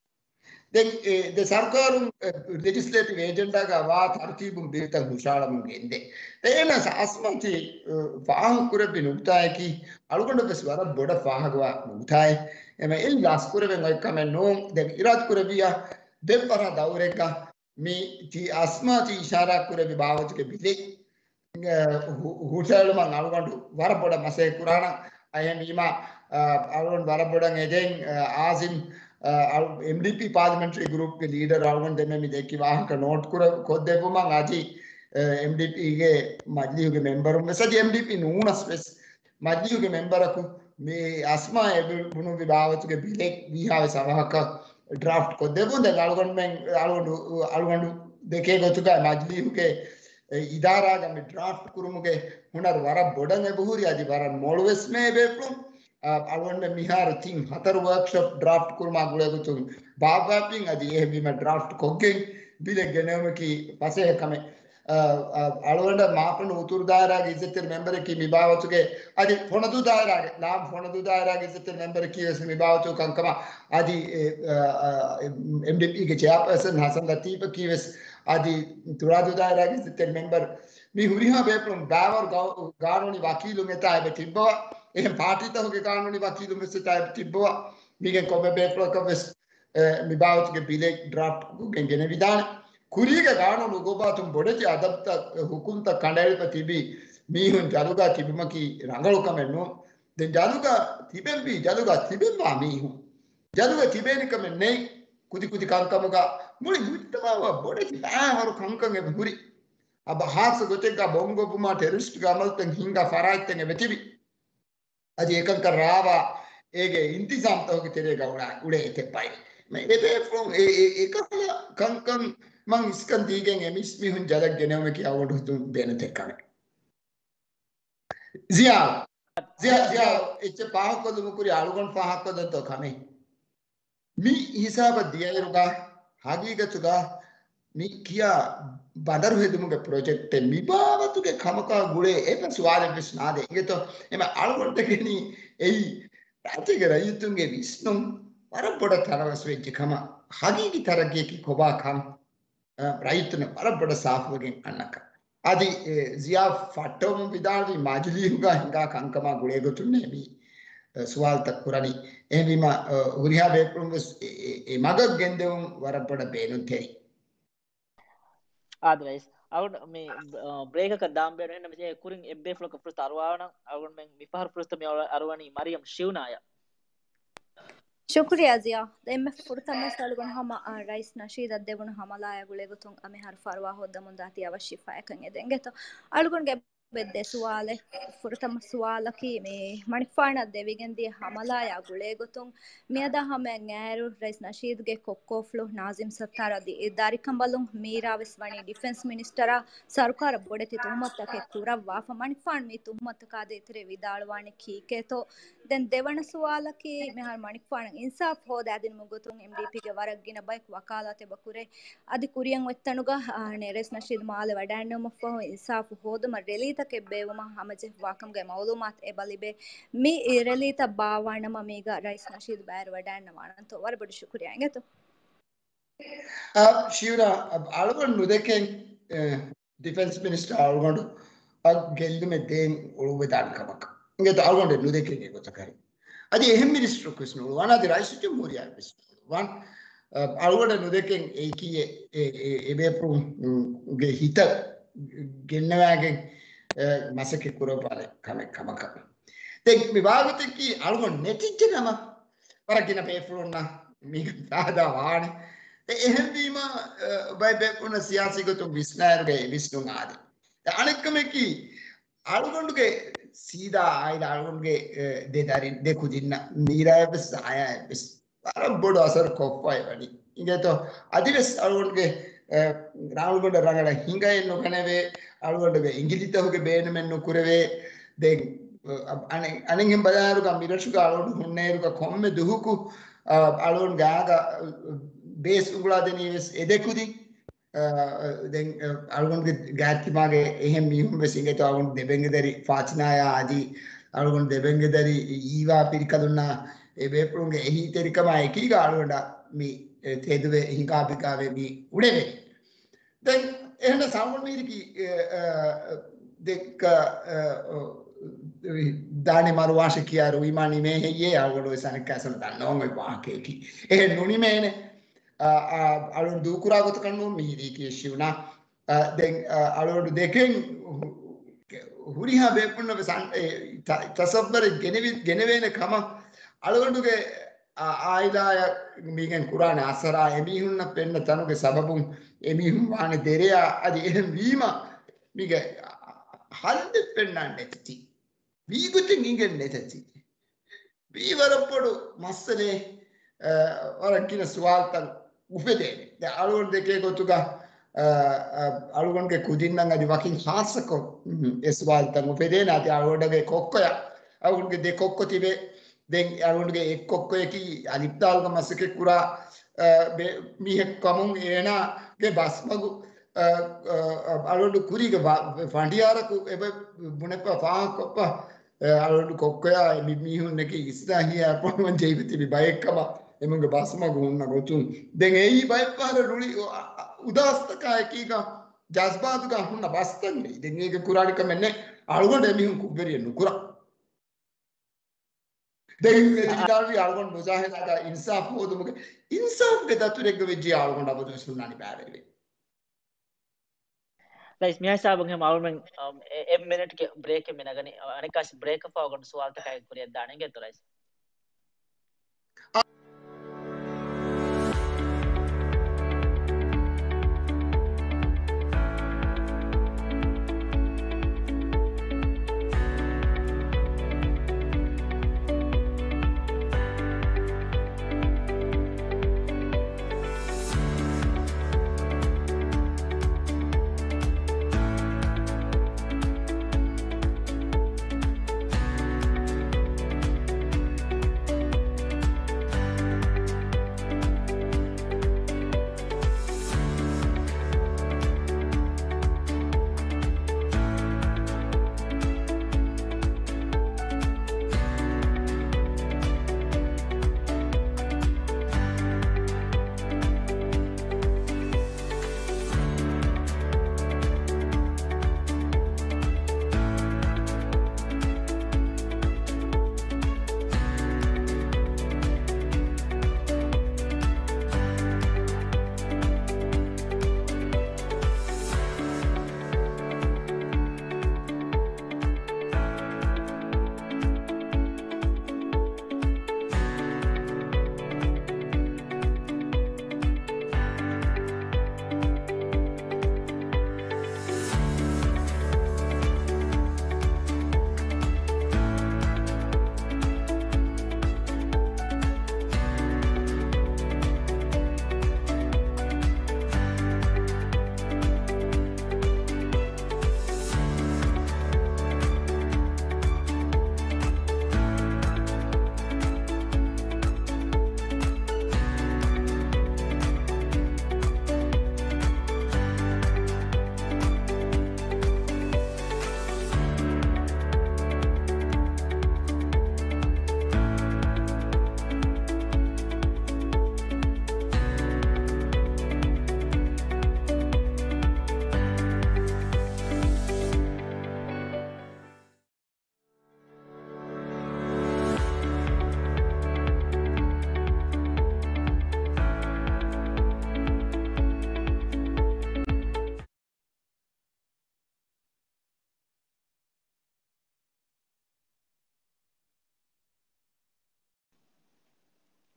ދެން، އެ، ދެ ސަރުކާރުން، އެ، ލެޖިސްލޭޓިވް އޭޖެންޑާގަ ވާ ތަރުތީބުން ބިލްތައް ހުށައަޅަމުން ގެންދޭ. އެހެނަސް އަސްމާ ތި، އެ، ފާހަގަކުރެއްވި ނުކުތާއަކީ، އަޅުގަނޑަށް ވެސް ވަރަށް ބޮޑަށް ފާހަގަވާ ނުކުތާއެއް. އެމަ އިން ލަސްކުރެވެން އޮތް ކަމެއް ނޫން. ދެން އިރާދަކުރެއްވިއްޔާ ދެން ފަރާ ދައުރެއްގަ މި ތި އަސްމާ ތި އިޝާރާ ކުރެއްވި ބާވަތުގެ ބިލެއް، އަ، ހު-، ހުށައެޅުމަށް އަޅުގަނޑު ވަރަށް ބޮޑަށް މަސައްކަތް ކުރާނަން. އަހެންވީމާ، އަ، އަޅުގަނޑު ވަރަށް ބޮޑަށް އެދެން، އަ، އާޒިމް، އެމްޑީޕީ ޕާލިމެންޓްރީ ގްރޫޕްގެ ލީޑަރު އަޅުގަނޑު ދެންމެ މި ދެއްކި ވާހަކަ ނޯޓް ކުރ-، ކޮށްދެއްވުމަށް އަދި، އެމްޑީޕީގެ މަޖިލީހުގެ މެމްބަރުން ވެސް އަދި އެމްޑީޕީ ނޫނަސް ވެސް މަޖިލީހުގެ މެމްބަރަކު މި އަސްމާ އެ ބު-، ބުނުއްވި ބާވަތުގެ ބިލެއް ވީހާވެސް އަވަހަކަށް ޑްރާފްޓް ކޮށްދެއްވުން. ދެން އަޅުގަނޑުމެން، އަޅުގަނޑު، އަޅުގަނޑު ދެކޭ ގޮތުގައި މަޖިލީހުގެ އެ އިދާރާގަ މި ޑްރާފްޓް ކުރުމުގެ ހުނަރު ވަރަށް ބޮޑަށް އެބަހުރި އަދި ވަރަށް މޮޅުވެސް މޭ ބޭފުޅުން. އަ، އަޅުގަނޑު މިހާރު ތިން ހަތަރު ވޯކްޝޮޕް ޑްރާފްޓް ކުރުމާ ގުޅޭގޮތުން ބާއްވާފިން އަދި އެހެންވީމަ ޑްރާފްޓް ކޮށްގެން ބިލެއް ގެނެވުމަކީ ފަސޭހަ ކަމެއް. އަ، އަ، އަޅުގަނޑަށް މާފަންނު އުތުރު ދާއިރާގެ އިއްޒަތްތެރި މެމްބަރަކީ މި ބާވަތުގެ އަދި ފޮނަދޫ ދާއިރާގެ، ލާމް ފޮނަދޫ ދާއިރާގެ އިއްޒަތްތެރި މެމްބަރަކީ ވެސް މި ބާވަތު ކަންކަމަށް އަދި، އެ، އަ، އަ، އެމްޑީޕީގެ ޗެއާޕާސަން ހަސަން ލަތީފަކީ ވެސް އަދި ތުރާދޫ ދާއިރާގެ އިއްޒަތްތެރި މެމްބަރު މި ހުރިހާ ބޭފުޅުން ބައިވަރު ގަ-، ގާނޫނީ ވަކީލުން އެތާ އެބަ ތިއްބަވާ، އެހެން ޕާޓީތަކުގެ ގާނޫނީ ވަކީލުން ވެސް އެތާ އެބަ ތިއްބަވާ، މީގެން ކޮންމެ ބޭފުޅަކަށް ވެސް އެ، މި ބާވަތުގެ ބިލެއް ޑްރާފްޓްކޮށްގެން ގެނެވިދާނެ. ކުރީގެ ގާނޫނު އުގޮބާތުން ބޮޑެތި އަދަބުތައް، ހުކުމްތައް ކަނޑައެޅިފަ ތިބި މީހުން ޖަލުގަ ތިބުމަކީ ރަނގަޅު ކަމެއް ނޫން. ދެން ޖަލުގަ ތިބެންވީ، ޖަލުގަ ތިބެންވާ މީހުން. ޖަލުގަ ތިބޭނެ ކަމެއް ނެތް. ކުދި ކުދި ކަންކަމުގަ މުޅި މުޖްތަމަޢަށް ބޮޑެތި ބައިވަރު ކަންކަން އެބަ ހުރި. އަބަ ހާއްސަ ގޮތެއްގަ ބޮމް ގޮއްވުމާ ޓެރަރިސްޓްގެ އަމަލުތައް ހިންގާ ފަރާތްތައް އެބަ ތިބި. އަދި އެކަންކަން ރާވާ އޭގެ އިންތިޒާމްތަކުގެ ތެރޭގަ އުޅާ، އުޅޭ އެތައް ބައެއް. މަ-، އެބޭފުޅުން އެ، އެ، އެކަހަލަ ކަންކަން މަން އިސްކަން ދީގެން އެ މީސްމީހުން ޖަލަށް ގެނެވުމަކީ އަޅުގަނޑު ހިތުން ބޭނުންތެރި ކަމެއް. ޒިޔާ، ޒިޔާ، ޒިޔާ، އެއްޗެއް ފާހަގަކޮށްލުމުގެ ކުރި އަޅުގަނޑު ފާހަގަކޮށްލަންތޯ ކަމެއް؟ މި ހިސާބަށް ދިޔައިރުގަ ހަގީގަތުގަ މި ކިޔާ ބަނދަރު ހެދުމުގެ ޕްރޮޖެކްޓެއް މި ބާވަތުގެ ކަމަކާ ގުޅޭ އެއްވެސް ސުވާލެއްވެސް ނާދޭ. އިނގޭތޯ؟ އެމަ އަޅުގަނޑަށް އެނގެނީ އެއީ ރާއްޖޭގެ ރައްޔިތުންގެ ވިސްނުން ވަރަށް ބޮޑަށް ތަރަވަސް ވެއްޖެ ކަމަށް، ހަގީގީ ތަރައްގީއަކީ ކޮބާ ކަން، އަ، ރައްޔިތުންނަށް ވަރަށް ބޮޑަށް ސާފުވެގެން އަންނަކަން. އަދި، އެ، ޒިޔާ ފައްޓަވަމުން ވިދާޅުވީ މަޖިލީހުގަ ހިނގާ ކަންކަމާ ގުޅޭގޮތުންނޭ މި، އެ، ސުވާލުތައް ކުރަނީ. އެހެންވީމަ، އަ، ހުރިހާ ބޭފުޅުން ވެސް އެ، އެ، އެ މަގަށް ގެންދެވުން ވަރަށް ބޮޑަށް ބޭނުންތެރި. އާދެ ރައީސް، އަޅުގަނޑު މި، އަ، ބްރޭކަކަށް ދާން ބޭނުން. އެހެންނަމަވެސް އެ ކުރިން އެއްބޭފުޅަކަށް ފުރުސަތު އަރުވާނަން. އަޅުގަނޑުމެން މިފަހަރު ފުރުސަތު މި އަރު-، އަރުވަނީ މަރިޔަމް ޝިއުނާޔަށް. ޝުކުރިއްޔާ ޒިޔާ. ދެންމެ ފުރަތަމަ އަޅުގަނޑު ހަމަ، އަ، ރައީސް ނަޝީދަށް ދެވުނު ހަމަލާޔާ ގުޅޭގޮތުން އަ، މިހާރު ފަރުވާ ހޯއްދަމުން ދާތީ އަވަށް ޝިފާއަކަށް އެދެން. އިނގޭތޯ؟ އަޅުގަނޑުގެ ދެ ސުވާލެއް. ފުރަތަމަ ސުވާލަކީ މި މަނިކުފާނަށް ދެވިގެންދިޔަ ހަމަލާޔާ ގުޅޭގޮތުން މިއަދާ ހަމައަށް އައިރު ރައީސް ނަޝީދުގެ ކޮއްކޯފުޅު ނާޒިމް ސައްތާރު އަދި ދާރިކަނބަލުން މީރާ ވެސް ވަނީ ޑިފެންސް މިނިސްޓަރާ ސަރުކާރަށް ބޮޑެތި ތުހުމަތުތަކެއް ކުރައްވާފަ. މަނިކުފާނު މި ތުހުމަތުތަކާ ދޭތެރޭ ވިދާޅުވާނީ ކީކޭތޯ؟ ދެން ދެވަނަ ސުވާލަކީ، މިހާރު މަނިކުފާނަށް އިންސާފު ހޯދާދިނުމުގެ ގޮތުން އެމްޑީޕީގެ ވަރަށް ގިނަ ބަޔަކު ވަކާލާތު އެބަ ކުރޭ. އަދި ކުރިއަށް އޮތްތަނުގަ، އާ، ރައީސް ނަޝީދު މާލެ ވަޑައިންނެވުމަށްފަހު އިންސާފު ހޯދުމަށް ރެލީތަކެއް ބޭއްވުމަށް ހަމަޖެހުއްވާކަމުގެ މައުލޫމާތު އެބަ ލިބޭ. މި ރެލީތައް ބާއްވާނަމަ މީގަ ރައީސް ނަޝީދު ބައިވެރިވަޑައިންނަވާނަންތޯ؟ ވަރަށް ބޮޑަށް ޝުކުރިއްޔާ. އިނގޭތޯ؟ އާ، ޝިއުނާ، އަ، އަޅުގަނޑު ނުދެކެން، އެ، ޑިފެންސް މިނިސްޓަރ އަޅުގަނޑު އަށް ގެއްލުމެއް ދޭން އުޅުއްވެދާނެ ކަމަކަށް. އިނގޭތޯ؟ އަޅުގަނޑެއް ނުދެކެން އެގޮތަކަށް. އަދި އެހެން މިނިސްޓަރަކު ވެސް ނުއުޅުވާނެ، އަދި ރައީސުލްޖުމްހޫރިއްޔާ ވެސް ނުއުޅުވާނެ. އަ، އަޅުގަނޑަށް ނުދެކެން އެއީކީ އެ، އެ، އެ، އެބޭފުޅުންގެ ހިތަށް ގެންނަވާގެން، އެ، މަސައްކަތް ކުރައްވާނެ ކަމެއް ކަމަކަށް. ދެން މި ބާވަތަކީ އަޅުގަނޑު ނެތިއްޖެ ނަމަ، ވަރަށް ގިނަ ބޭފުޅުންނަށް މީގަ ފާއިދާ ވާނެ. އެ އެހެންވީމަ، އަ، ބައެއް ބޭފުޅުންނަށް ސިޔާސީ ގޮތުން ވިސްނާއިރުގަ އެ ވިސްނުން އާދޭ. އަނެއްކަމަކީ، އަޅުގަނޑުގެ ސީދާ އާއިލާ އަޅުގަނޑުގެ، އެ، ދެ ދަރިން، ދެ ކުދިންނަށް، މީރާއަށްވެސް ޒާޔާއަށްވެސް ވަރަށް ބޮޑު އަސަރު ކޮށްފައި ވަނީ. އިނގޭތޯ؟ އަދިވެސް އަޅުގަނޑުގެ، އެ، ރާނުގަނޑަށް ރަނގަޅަށް ހިނގައެއް ނުގަނެވޭ، އަޅުގަނޑުގެ އިނގިލިތަކުގެ ބޭނުމެއް ނުކުރެވޭ. ދެން، އަ، އަނެއް، އަނެއްހެން ބަލާއިރުގަ މިރަށުގަ އަޅުގަނޑު ހުންނައިރުގަ ކޮންމެ ދުހަކު، އަ، އަޅުގަނޑުގެ އާގަ ބޭސް އުނގުޅާދެނީ ވެސް އެ ދެ ކުދިން. އަ، ދެން، އަ، އަޅުގަނޑުގެ ގާތްތިމާގެ އެހެން މީހުން ވެސް އިނގޭތޯ އަޅުގަނޑު ދެބެންގެ ދަރި ފާތިނާޔާ އަދި އަޅުގަނޑު ދެބެންގެ ދަރި އީވާ ފިރިކަލުންނާ އެ ބޭފުޅުންގެ އެހީތެރިކަމާ އެކީގަ އަޅުގަނޑަށް މި، އެ، ތެދުވެ ހިނގާބިގާވެ މި އުޅެވޭ. ދެން އެހެންނަ ސަމުން މީރިކީ، އެ، އަ، ދެއްކަ، އަ، އަ، ދާނެ މަރުވާށެ ކިޔާ ރުއިމާ ނިމޭ ހެއްޔޭ އަޅުގަނޑު ވެސް އަނެއްކާ ސަމަ ދަންނަވަން އޮތް ވާހަކައެކީ. އެހެން ނުނިމޭނެ. އާ، އާ، އަޅުން ދޫކުރާ ގޮތަކަށް ނޫން މި ރީތި ޝިއުނާ. އާ، ދެން، އާ، އަޅުގަނޑު ދެކެން ހު-، ހުރިހާ ބޭފުޅުންނަށް ވެސް އަން-، އެ، ތަ-، ތަސައްވަރެއް ގެނެވި-، ގެނެވޭނެ ކަމަށް އަޅުގަނޑުގެ އާ، އާއިލާއަށް މީގެން ކުރާނެ އަސަރާ، އެމީހުންނަށް ފެންނަ ތަނުގެ ސަބަބުން އެމީހުން ވާނެ ދެރެއާ، އަދި އެހެން ވީމަ މީގެ ހައްލެއް ފެންނާނެ ނެތަތީ. ވީގޮތެއް އިނގެން ނެތަތީ. ވީ ވަރަށް ބޮޑު މައްސަލައެއް، އަ، ވަރަށް ގިނަ ސުވާލުތައް އުފެދޭނެ. ދެ އަޅުގަނޑު ދެކޭ ގޮތުގަ، އަ، އަ، އަޅުގަނޑުގެ ކުދިންނަށް އަދި ވަކިން ޚާއްޞަކޮށް، އު، އެ ސުވާލުތައް އުފެދޭނެ. އަދި އަޅުގަނޑުގެ ކޮއްކޮޔަށް، އަޅުގަނޑުގެ ދެ ކޮއްކޮ ތިބޭ. ދެން އަޅުގަނޑުގެ އެއް ކޮއްކޮޔަކީ އަލިފްދާލުގަ މަސައްކަތް ކުރާ، އަ، ބެ-، މީހެއް ކަމުން އޭނާގެ ބަސްމަގު، އަ، އަ، އަ، އަޅުގަނޑު ކުރީގެ ވަ-، ފަނޑިޔާރަކު އެބަ ބުނެފަ ފާހަގަކޮށްފަ، އަ، އަޅުގަނޑު ކޮއްކޮޔާ މި-، މީހުންނަކީ އިސްލާހިއްޔާ އަޅުގަނޑު ޖެހިފަ ތިބި ބައެއްކަމަށް އެމީހުންގެ ބަސްމަގު ހުންނަ ގޮތުން. ދެން އެއީ ބައެއްފަހަރަށް ރުޅި އު-، އަ-، އަ-، އުދާސްތަކާ އެކީގަ ޖަޒްބާތުގަ ހުންނަ ބަސްތައް ނެތް. ދެން އޭގެ ކުރާނެ ކަމެއް ނެތް. އަޅުގަނޑު އެމީހުން ކުށްވެރިއެއް ނުކުރާ. ދެން އެ ދިނާރުވި އަޅުގަނޑު މުޖާހިދާގަ އިންސާފު ހޯދުމުގެ، އިންސާފުގެ ދަތުރެއްގަ ވެއްޖެ އަޅުގަނޑު އަބަދުވެސް ހުންނާނީ ބައިވެރިވެ. ރައީސް، މިހާ ހިސާބުން ހަމަ އަޅުމެން، އަމް، އެ-، އެއް މިނެޓްގެ ބްރޭކެއް މި ނަގަނީ. އަނެއްކާސް ބްރޭކަށް ފަހު އަޅުގަނޑު ސުވާލުތަކާއެކު ކުރިއަށް ދާނެ އިނގޭތޯ ރައީސް؟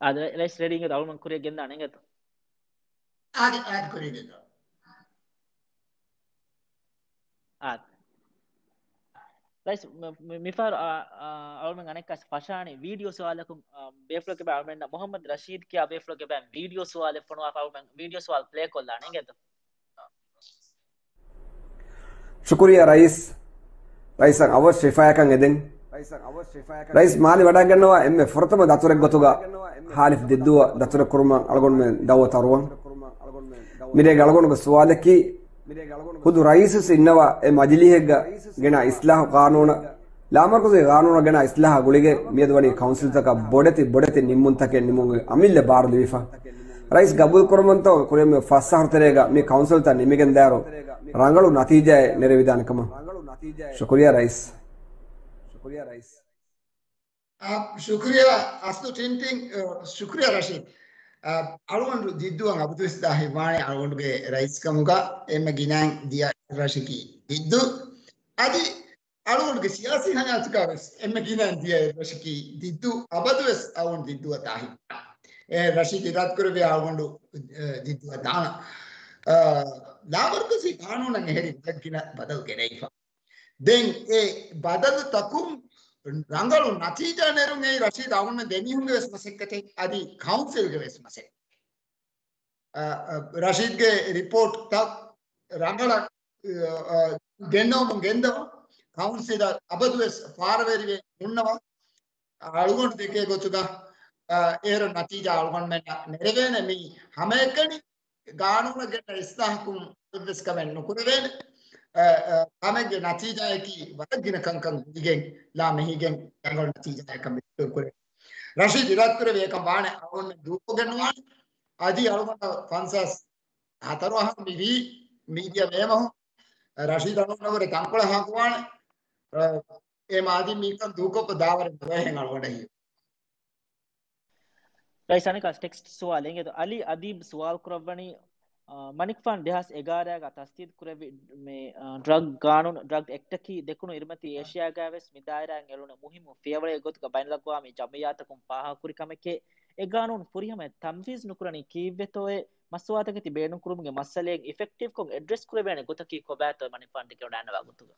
އާދެ، ރައީސް ރެޑީ އިނގޭތޯ؟ އަޅުމެން ކުރިއަށް ގެންދާނެ އިނގޭތޯ؟ އާދެ، އާދެ، ކުރިއަށް ގެންދާ. އާދެ. ރައީސް، މި-، މި-، މިފަހަރު، އާ، އާ، އަޅުމެން އަނެއްކާސް ފަށާނީ ވީޑިއޯ ސުވާލަކުން، އާ، ބޭފުޅެކޭ ބައި އަޅުމެންނަށް މުހައްމަދު ރަޝީދް ކިޔާ ބޭފުޅެކޭ ބައި ވީޑިއޯ ސުވާލެއް ފޮނުވާފަ އަޅުމެން ވީޑިއޯ ސުވާލު ޕްލޭ ކޮށްލާނެ އިނގޭތޯ؟ ޝުކުރިއްޔާ ރައީސް. ރައީސަށް އަވަސް ޝިފާޔަކަށް އެދެން. ރައީސް މާލެ ވަޑައިގަންނަވާ އެންމެ ފުރަތަމަ ދަތުރެއް ގޮތުގަ ހާލިފް ދިއްދޫއަށް ދަތުރެއް ކުރުމަށް އަޅުގަނޑުމެން ދައުވަތު އަރުވަން. މިރޭގެ އަޅުގަނޑުގެ ސުވާލަކީ، ހުދު ރައީސް ވެސް އިންނަވާ އެ މަޖިލީހެއްގަ ގެނައި އިސްލާހު ޤާނޫނަށް، ލާމަރުކަޒީ ޤާނޫނަށް ގެނައި އިސްލާހާ ގުޅިގެން މިއަދު ވަނީ ކައުންސިލްތަކަށް ބޮޑެތި ބޮޑެތި ނިންމުންތަކެއް ނިމުމުގެ އަމިއްލަ ބާރު ލިބިފަ. ރައީސް ގަބޫލު ކުރަމުންތޯ ކުރިއަށް މި ފަސް އަހަރު ތެރޭގަ މި ކައުންސިލްތައް ނިމިގެންދާއިރު ރަނގަޅު ނަތީޖާއެއް ނެރެވިދާނެ ކަމަށް. ޝުކުރިއްޔާ ރައީސް. ޝުކުރިއްޔާ ރައީސް. އާ، ޝުކުރިއްޔާ އަސްލު ޓިންޓިން، އާ، ޝުކުރިއްޔާ ރަޝީދް. އާ، އަޅުގަނޑު ޖިއްދުއަށް އަބަދުވެސް ދާހިތްވާނެ އަޅުގަނޑުގެ ރައީސް ކަމުގަ އެންމެ ގިނައިން ދިޔަ ރަށަކީ ޖިއްދު. އަދި އަޅުގަނޑުގެ ސިޔާސީ ހަޔާތުގަ ވެސް އެންމެ ގިނައިން ދިޔައިރު ރަޝީދު އަބަދު ވެސް އަޅުގަނޑު ދިއްދުވަ ދާހި. އެ، ރަޝީދު އިރާދަކުރެއްވިއްޔާ އަޅުގަނޑު، އެ، ދިއްދުވަ ދާނަ. އަ، ލާމަރުކަޒީ ގާނޫނަށް އެހެރީ ވަރަށް ގިނަ ބަދަލު ގެނައިފަ. ދެން އެ ބަދަލުތަކުން ރަނގަޅު ނަތީޖާ ނެރުން އެއީ ރަޝީދު އަޅުގަނޑު ދެމީހުންގެ ވެސް މަސައްކަތެއް އަދި ކައުންސިލްގެ ވެސް މަސައްކަތެއް. އަ، އަ، ރަޝީދުގެ ރިޕޯޓްތައް ރަނގަޅަށް، އަ، އަ، ގެންނަވަމުން ގެންދަވަ ކައުންސިލަށް އަބަދުވެސް ފާރަވެރިވެ ހުންނަވަ އަޅުގަނޑު ދެކޭ ގޮތުގަ، އަ، އޭރު ނަތީޖާ އަޅުގަނޑުމެންނަށް ނެރެވޭނެ. މި ހަމައެކަނި ގާނޫނަށް ގެންނަ އިސްލާހަކުން އެއްވެސް ކަމެއް ނުކުރެވޭނެ. އަ، އަ، ކަމެއްގެ ނަތީޖާއަކީ ވަރަށް ގިނަ ކަންކަން ގުޅިގެން ލާ މެހިގެން ރަނގަޅު ނަތީޖާއެއް ކަމެއް ކުރޭ. ރަޝީދު އިރާދަކުރެއްވި އެކަން ވާނެ އަޅުގަނޑުމެން ދޫކޮށްގެން ނުވާނެ. އަދި އަޅުގަނޑަށް ފަންސާސް ހަތަރު އަހަރު މިވީ މީޑިއާ މޭމަހު ރަޝީދު އަޅުގަނޑަށްވުރެ ތަންކޮޅެއް ހާކުވާނެ. އަ، އެ މާދީ މީކަން ދޫކޮށްފަ ދާވަރެއް ނުވޭހެން އަޅުގަނޑަށް ހީވޭ. ރައީސް އަނެކާ ޓެކްސްޓް ސުވާލެއް އިނގޭތޯ. އަލީ އަދީބް ސުވާލު ކުރައްވަނީ، އާ، މަނިކުފާނު ދެހާސް އެގާރައިގަ ތަސްދީގު ކުރެއްވި މި، އާ، ޑްރަގް ގާނޫނު، ޑްރަގް އެކްޓަކީ ދެކުނު އިރުމަތީ އޭޝިޔާގައި ވެސް މި ދާއިރާއިން އެޅުނު މުހިއްމު ފިޔަވަޅެއް ގޮތުގަ ބައިނަލްއަގްވާމީ ޖަމްއިއްޔާތަކުން ފާހަގަކުރި ކަމެކޭ. އެ ގާނޫނު ފުރިހަމަޔަށް ތަންފީޒް ނުކުރަނީ ކީއްވެތޯއޭ؟ މަސްތުވާތަކެތި ބޭނުންކުރުމުގެ މައްސަލައިން އިފެކްޓިވްކޮށް އެޑްރެސް ކުރެވޭނެ ގޮތަކީ ކޮބާތޯ މަނިކުފާނު ދެކެވަޑައިގަންނަވާ ގޮތުގަ؟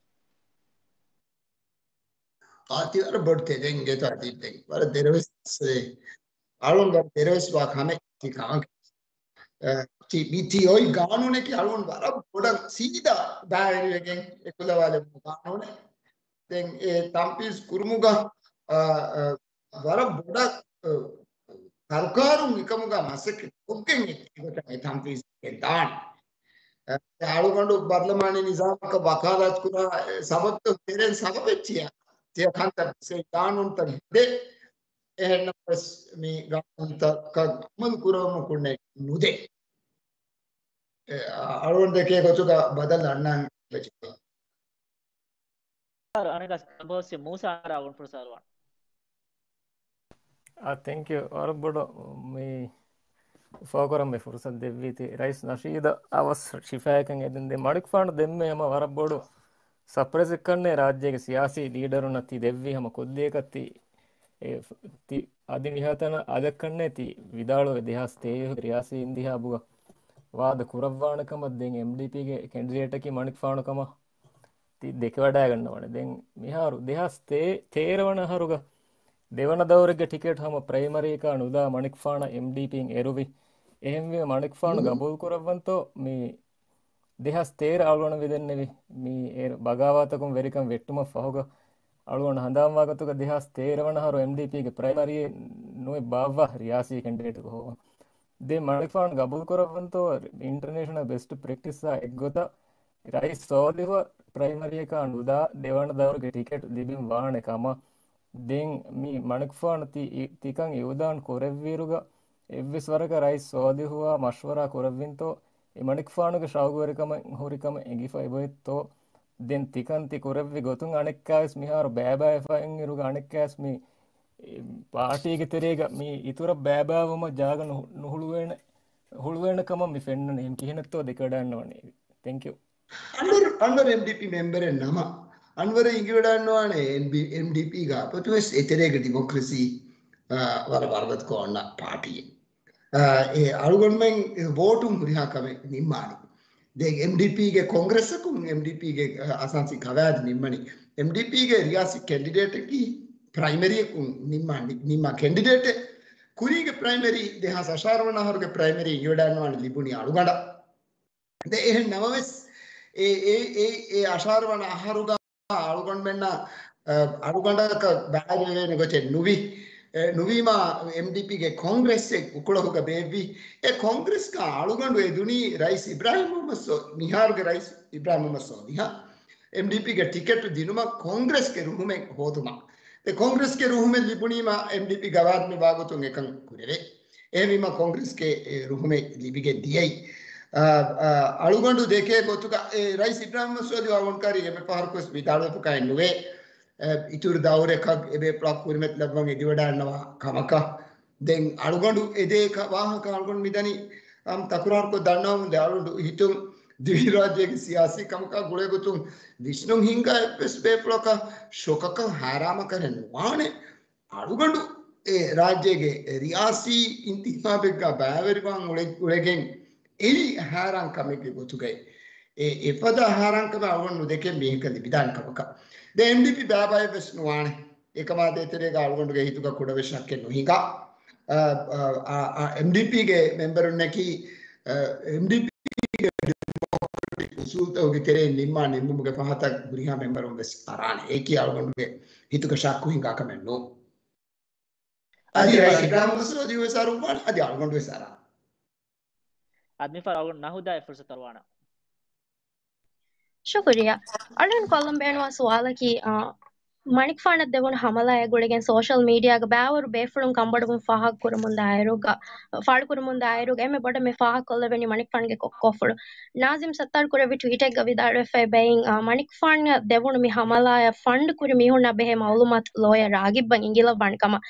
އާ، ތި ވަރަށް ބޮޑު ތެދެއް އިނގޭތޯ އަދީބް. ވަރަށް ދެރަވެސް، އަޅުން ވަރަށް ދެރަވެސް ވާ ކަމެއް ތި ކަމަކަށް. އަ، ތި، މި ތި އޮތް ގާނޫނަކީ އަޅުން ވަރަށް ބޮޑަށް ސީދާ ބައިވެރިވެގެން އެކުލަވާލެވުނު ގާނޫނެއް. ދެން އެ ތަންފީޒް ކުރުމުގަ، އަ، އަ، ވަރަށް ބޮޑަށް، އަ، ސަރުކާރުން މިކަމުގަ މަސައްކަތް ކޮށްގެން އެ ގޮތަށް އެ ތަންފީޒް ގެންދާނެ. އަ، އަޅުގަނޑު ބަރްލަމާނީ ނިޒާމަކަށް ވަކާލާތު ކުރާ، އެ، ސަބަބުތައް ތެރެއިން ސަބަބެއް ޗިޔާ، ތިޔަ ކަންތައް ގާނޫނުތައް ހެދޭ. އެހެންނަމަވެސް މި ގާނޫނުތަކަށް އަމަލު ކުރަވަމުން ކުންނެއް ނުދޭ. އެ، އަ، އަޅުގަނޑު ދެކޭ ގޮތުގަ ބަދަލު އަންނާން ވެއްޖެ. އަނެކަސް ކަނބޯސް މޫސާ އަރާ ގުންފުރުސާރުވާން. އާ، ތެންކް ޔޫ. ވަރަށް ބޮޑު މި އުފާކުރަން މި ފުރުސަތު ދެއްވީތީ. ރައީސް ނަޝީދަށް އަވަސް ޝިފާއަކަށް އެދެން ދެ މަނިކުފާނު ދެންމެ ހަމަ ވަރަށް ބޮޑު ސަޕްރައިޒެއްކަންނޭ ރާއްޖޭގެ ސިޔާސީ ލީޑަރުންނަށް ތި ދެއްވީ ހަމަ ކޮށްލިޔަކަށް ތި، އެ، ތި އަދި މިހާތަނަށް އަލަށްކަންނޭ ތި ވިދާޅުވެ ދެހާސް ތޭވީހުގެ ރިޔާސީ އިންތިހާބުގަ ވާދަ ކުރައްވާނެ ކަމަށް ދެން އެމްޑީޕީގެ ކެންޑިޑޭޓަކީ މަނިކުފާނު ކަމަށް ތި ދެކެވަޑައިގަންނަވަނެ. ދެން މިހާރު ދެހާސް ތޭ، ތޭރަ ވަނަ އަހަރުގަ ދެވަނަ ދައުރެއްގެ ޓިކެޓް ހަމަ ޕްރައިމަރީއަކާ ނުލާ މަނިކުފާނަށް އެމްޑީޕީން އެރުވި. އެހެންވީމަ މަނިކުފާނު ގަބޫލު ކުރައްވަންތޯ މި ދެހާސް ތޭރަ އަޅުގަނޑު ވިދެންނެވި މި އޭރު ބަޣާވާތަކުން ވެރިކަން ވެއްޓުމަށް ފަހުގަ އަޅުގަނޑު ހަނދާންވާ ގޮތުގަ ދެހާސް ތޭރަ ވަނަ އަހަރު އެމްޑީޕީގެ ޕްރައިމަރީއެއް ނުވެ ބާއްވާ ރިޔާސީ ކެންޑިޑޭޓަކު ހޮވާ. ދެން މަނިކުފާނު ގަބޫލު ކުރައްވަންތޯ އިންޓަރނޭޝަނަލް ބެސްޓް ޕްރެކްޓިސްއާ އެއްގޮތަށް ރައީސް ސޯލިހުއަށް ޕްރައިމަރީއަކާ ނުލާ ދެވަނަ ދައުރުގެ ޓިކެޓް ލިބިން ވާނެ ކަމަށް. ދެން މި މަނިކުފާނު ތި، ތިކަން އިއުލާން ކުރެއްވިއިރުގަ އެއްވެސް ވަރަކަށް ރައީސް ސޯލިހުއާ މަޝްވަރާ ކުރެއްވިންތޯ؟ އެ މަނިކުފާނުގެ ޝައުގުވެރިކަމެއް ހުރި ކަމެއް އެނގިފަ އެބައޮތްތޯ؟ ދެން ތިކަން ތި ކުރެއްވި ގޮތުން އަނެއްކާވެސް މިހާރު ބައިބައިވެފަ އިންއިރުގަ އަނެއްކާވެސް މި ޕާޓީގެ ތެރޭގަ މި އިތުރަށް ބައިބައިވުމަށް ޖާގަ ނު-، ނުހުޅުވޭނެ، ހުޅުވޭނެ ކަމަށް މި ފެންނަނީ. އެހެން ކިހިނެއްތޯ ދެކެވަޑައިގަންނަވަނީ. ތެންކް ޔޫ. އަންވަރު، އަންވަރު އެމްޑީޕީ މެމްބަރެއް ނަމަ، އަންވަރު އިނގިވަޑައިގަންނަވާނެ އެމްޑީޕީގަ އަބަދުވެސް އެތެރޭގެ ޑިމޮކްރަސީ، އާ، ވަރަށް ވަރުގަދަކޮށް އޮންނަ ޕާޓީއެއް. އާ، އެ އަޅުގަނޑުމެން ވޯޓުން ހުރިހާ ކަމެއް ނިންމާނީ. ދެން އެމްޑީޕީގެ ކޮންގްރެސްއަކުން އެމްޑީޕީގެ، އަ، އަސާސީ ގަވާއިދު ނިންމަނީ. އެމްޑީޕީގެ ރިޔާސީ ކެންޑިޑޭޓަކީ ޕްރައިމަރީއަކުން ނިންމާ، ނި-، ނިންމާ ކެންޑިޑޭޓެއް. ކުރީގެ ޕްރައިމަރީ ދެހާސް އަށާރަ ވަނަ އަހަރުގެ ޕްރައިމަރީ އިނގިވަޑައިގަންނަވާނެ ލިބުނީ އަޅުގަނޑަށް. ދެ އެހެން ނަމަވެސް، އެ، އެ، އެ، އެ އަށާރަ ވަނަ އަހަރުގަ އަޅުގަނޑުމެންނަށް، އަ، އަޅުގަނޑަކަށް ބައިވެވޭނެ ގޮތެއް ނުވި. އެ، ނުވީމާ އެމްޑީޕީގެ ކޮންގްރެސްއެއް އުކުޅަހުގަ ބޭއްވި. އެ ކޮންގްރެސްގަ އަޅުގަނޑު އެދުނީ ރައީސް އިބްރާހިމް މުހައްމަދު ސޯ-، މިހާރުގެ ރައީސް އިބްރާހިމް މުހައްމަދު ސޯލިހަށް އެމްޑީޕީގެ ޓިކެޓު ދިނުމަށް ކޮންގްރެސްގެ ރުހުމެއް ހޯދުމަށް. އެ ކޮންގްރެސްގެ ރުހުމެއް ލިބުނީމަ އެމްޑީޕީ ގަވާއިދު މި ވާގޮތުން އެކަން ކުރެވޭ. އެހެންވީމަ ކޮންގްރެސްގެ އެ ރުހުމެއް ލިބިގެން ދިޔައީ. އާ، އާ، އަޅުގަނޑު ދެކޭ ގޮތުގަ އެ ރައީސް އިބްރާހިމް މުހައްމަދު ސޯލިހު އަޅުގަނޑު ކާރީ އެންމެ ފަހަރަކުވެސް ވިދާޅުވެފަކައެއް ނުވޭ. އެ، އިތުރު ދައުރެއް އެބޭފުޅާ ކުރިމަތިލައްވަން އެދިވަޑައިގަންނަވާ ކަމަކަށް. ދެން އަޅުގަނޑު އެދޭ ކަ-، ވާހަކަ އަޅުގަނޑު މިދަނީ، އަމް، ތަކުރާރުކޮށް ދަންނަވަމުން ދެ އަޅުގަނޑު ހިތުން، ދިވެހިރާއްޖޭގެ ސިޔާސީ ކަމަކާ ގުޅޭ ގޮތުން ވިސްނުން ހިންގާ އެއްވެސް ބޭފުޅަކަށް ޝޮކަކަށް ހައިރާންކަން ނުވާނެ. އަޅުގަނޑު އެ ރާއްޖޭގެ ރިޔާސީ އިންތިޚާބެއްގަ ބައިވެރިވާން އުޅެ-، އުޅެގެން އެއީ ހައިރާން ކަމެއްގެ ގޮތުގައި. އެ އެފަދަ ހައިރާންކަމެއް އަޅުގަނޑު ނުދެކެން މީހަކަށް ލިބިދާނެ ކަމަކަށް. ދެން އެމްޑީޕީ ބައިބައިވެސް ނުވާނެ. އެކަމާ ދޭތެރޭގަ އަޅުގަނޑުގެ ހިތުގަ ކުޑަވެސް ޝައްކެއް ނުހިނގާ. އާ، އާ، އާ، އާ، އެމްޑީޕީގެ މެމްބަރުންނަކީ، އާ، އެމްޑީޕީގެ ޑިމޮކްރެޓިކް އުސޫލުތަކުގެ ތެރެއިން ނިންމާ ނިންމުމުގެ ފަހަތަށް ހުރިހާ މެމްބަރުން ވެސް އަރާނެ. އެއަކީ އަޅުގަނޑުގެ ހިތުގަ ޝައްކު ހިނގާ ކަމެއް ނޫން. އަދި އަދި ރައީސް އިބްރާހިމް މަސޫދީ ވެސް އަރުއްވާނެ، އަދި އަޅުގަނޑު ވެސް އަރާނެ. އަދި މިފަހަރު އަޅުގަނޑު ނަހުދާއަށް ފުރުސަތު އަރުވާނަން. ޝުކުރިއްޔާ. އަޅުގަނޑު ކޮށްލަން ބޭނުންވާ ސުވާލަކީ، އާ، މަނިކުފާނަށް ދެވުނު ހަމަލާއާ ގުޅިގެން ސޯޝަލް މީޑިއާގަ ބައިވަރު ބޭފުޅުން ކަންބޮޑުވުން ފާހަގަކުރަމުންދާއިރުގަ، ފާޅުކުރަމުންދާއިރުގަ އެންމެ ބޮޑަށް މި ފާހަގަކޮށްލެވެނީ މަނިކުފާނުގެ ކޮ-، ކޮށްފުޅު. ނާޒިމް ސައްތާރު ކުރެއްވި ޓްވީޓެއްގަ ވިދާޅުވެފައި ބައިން، އާ، މަނިކުފާނަށް ދެވުނު މި ހަމަލާއަށް ފަންޑް ކުރި މީހުންނާ ބެހޭ މައުލޫމާތު ލޯޔަރ ރާގިބަށް އިނގިލައްވާނެ ކަމަށް.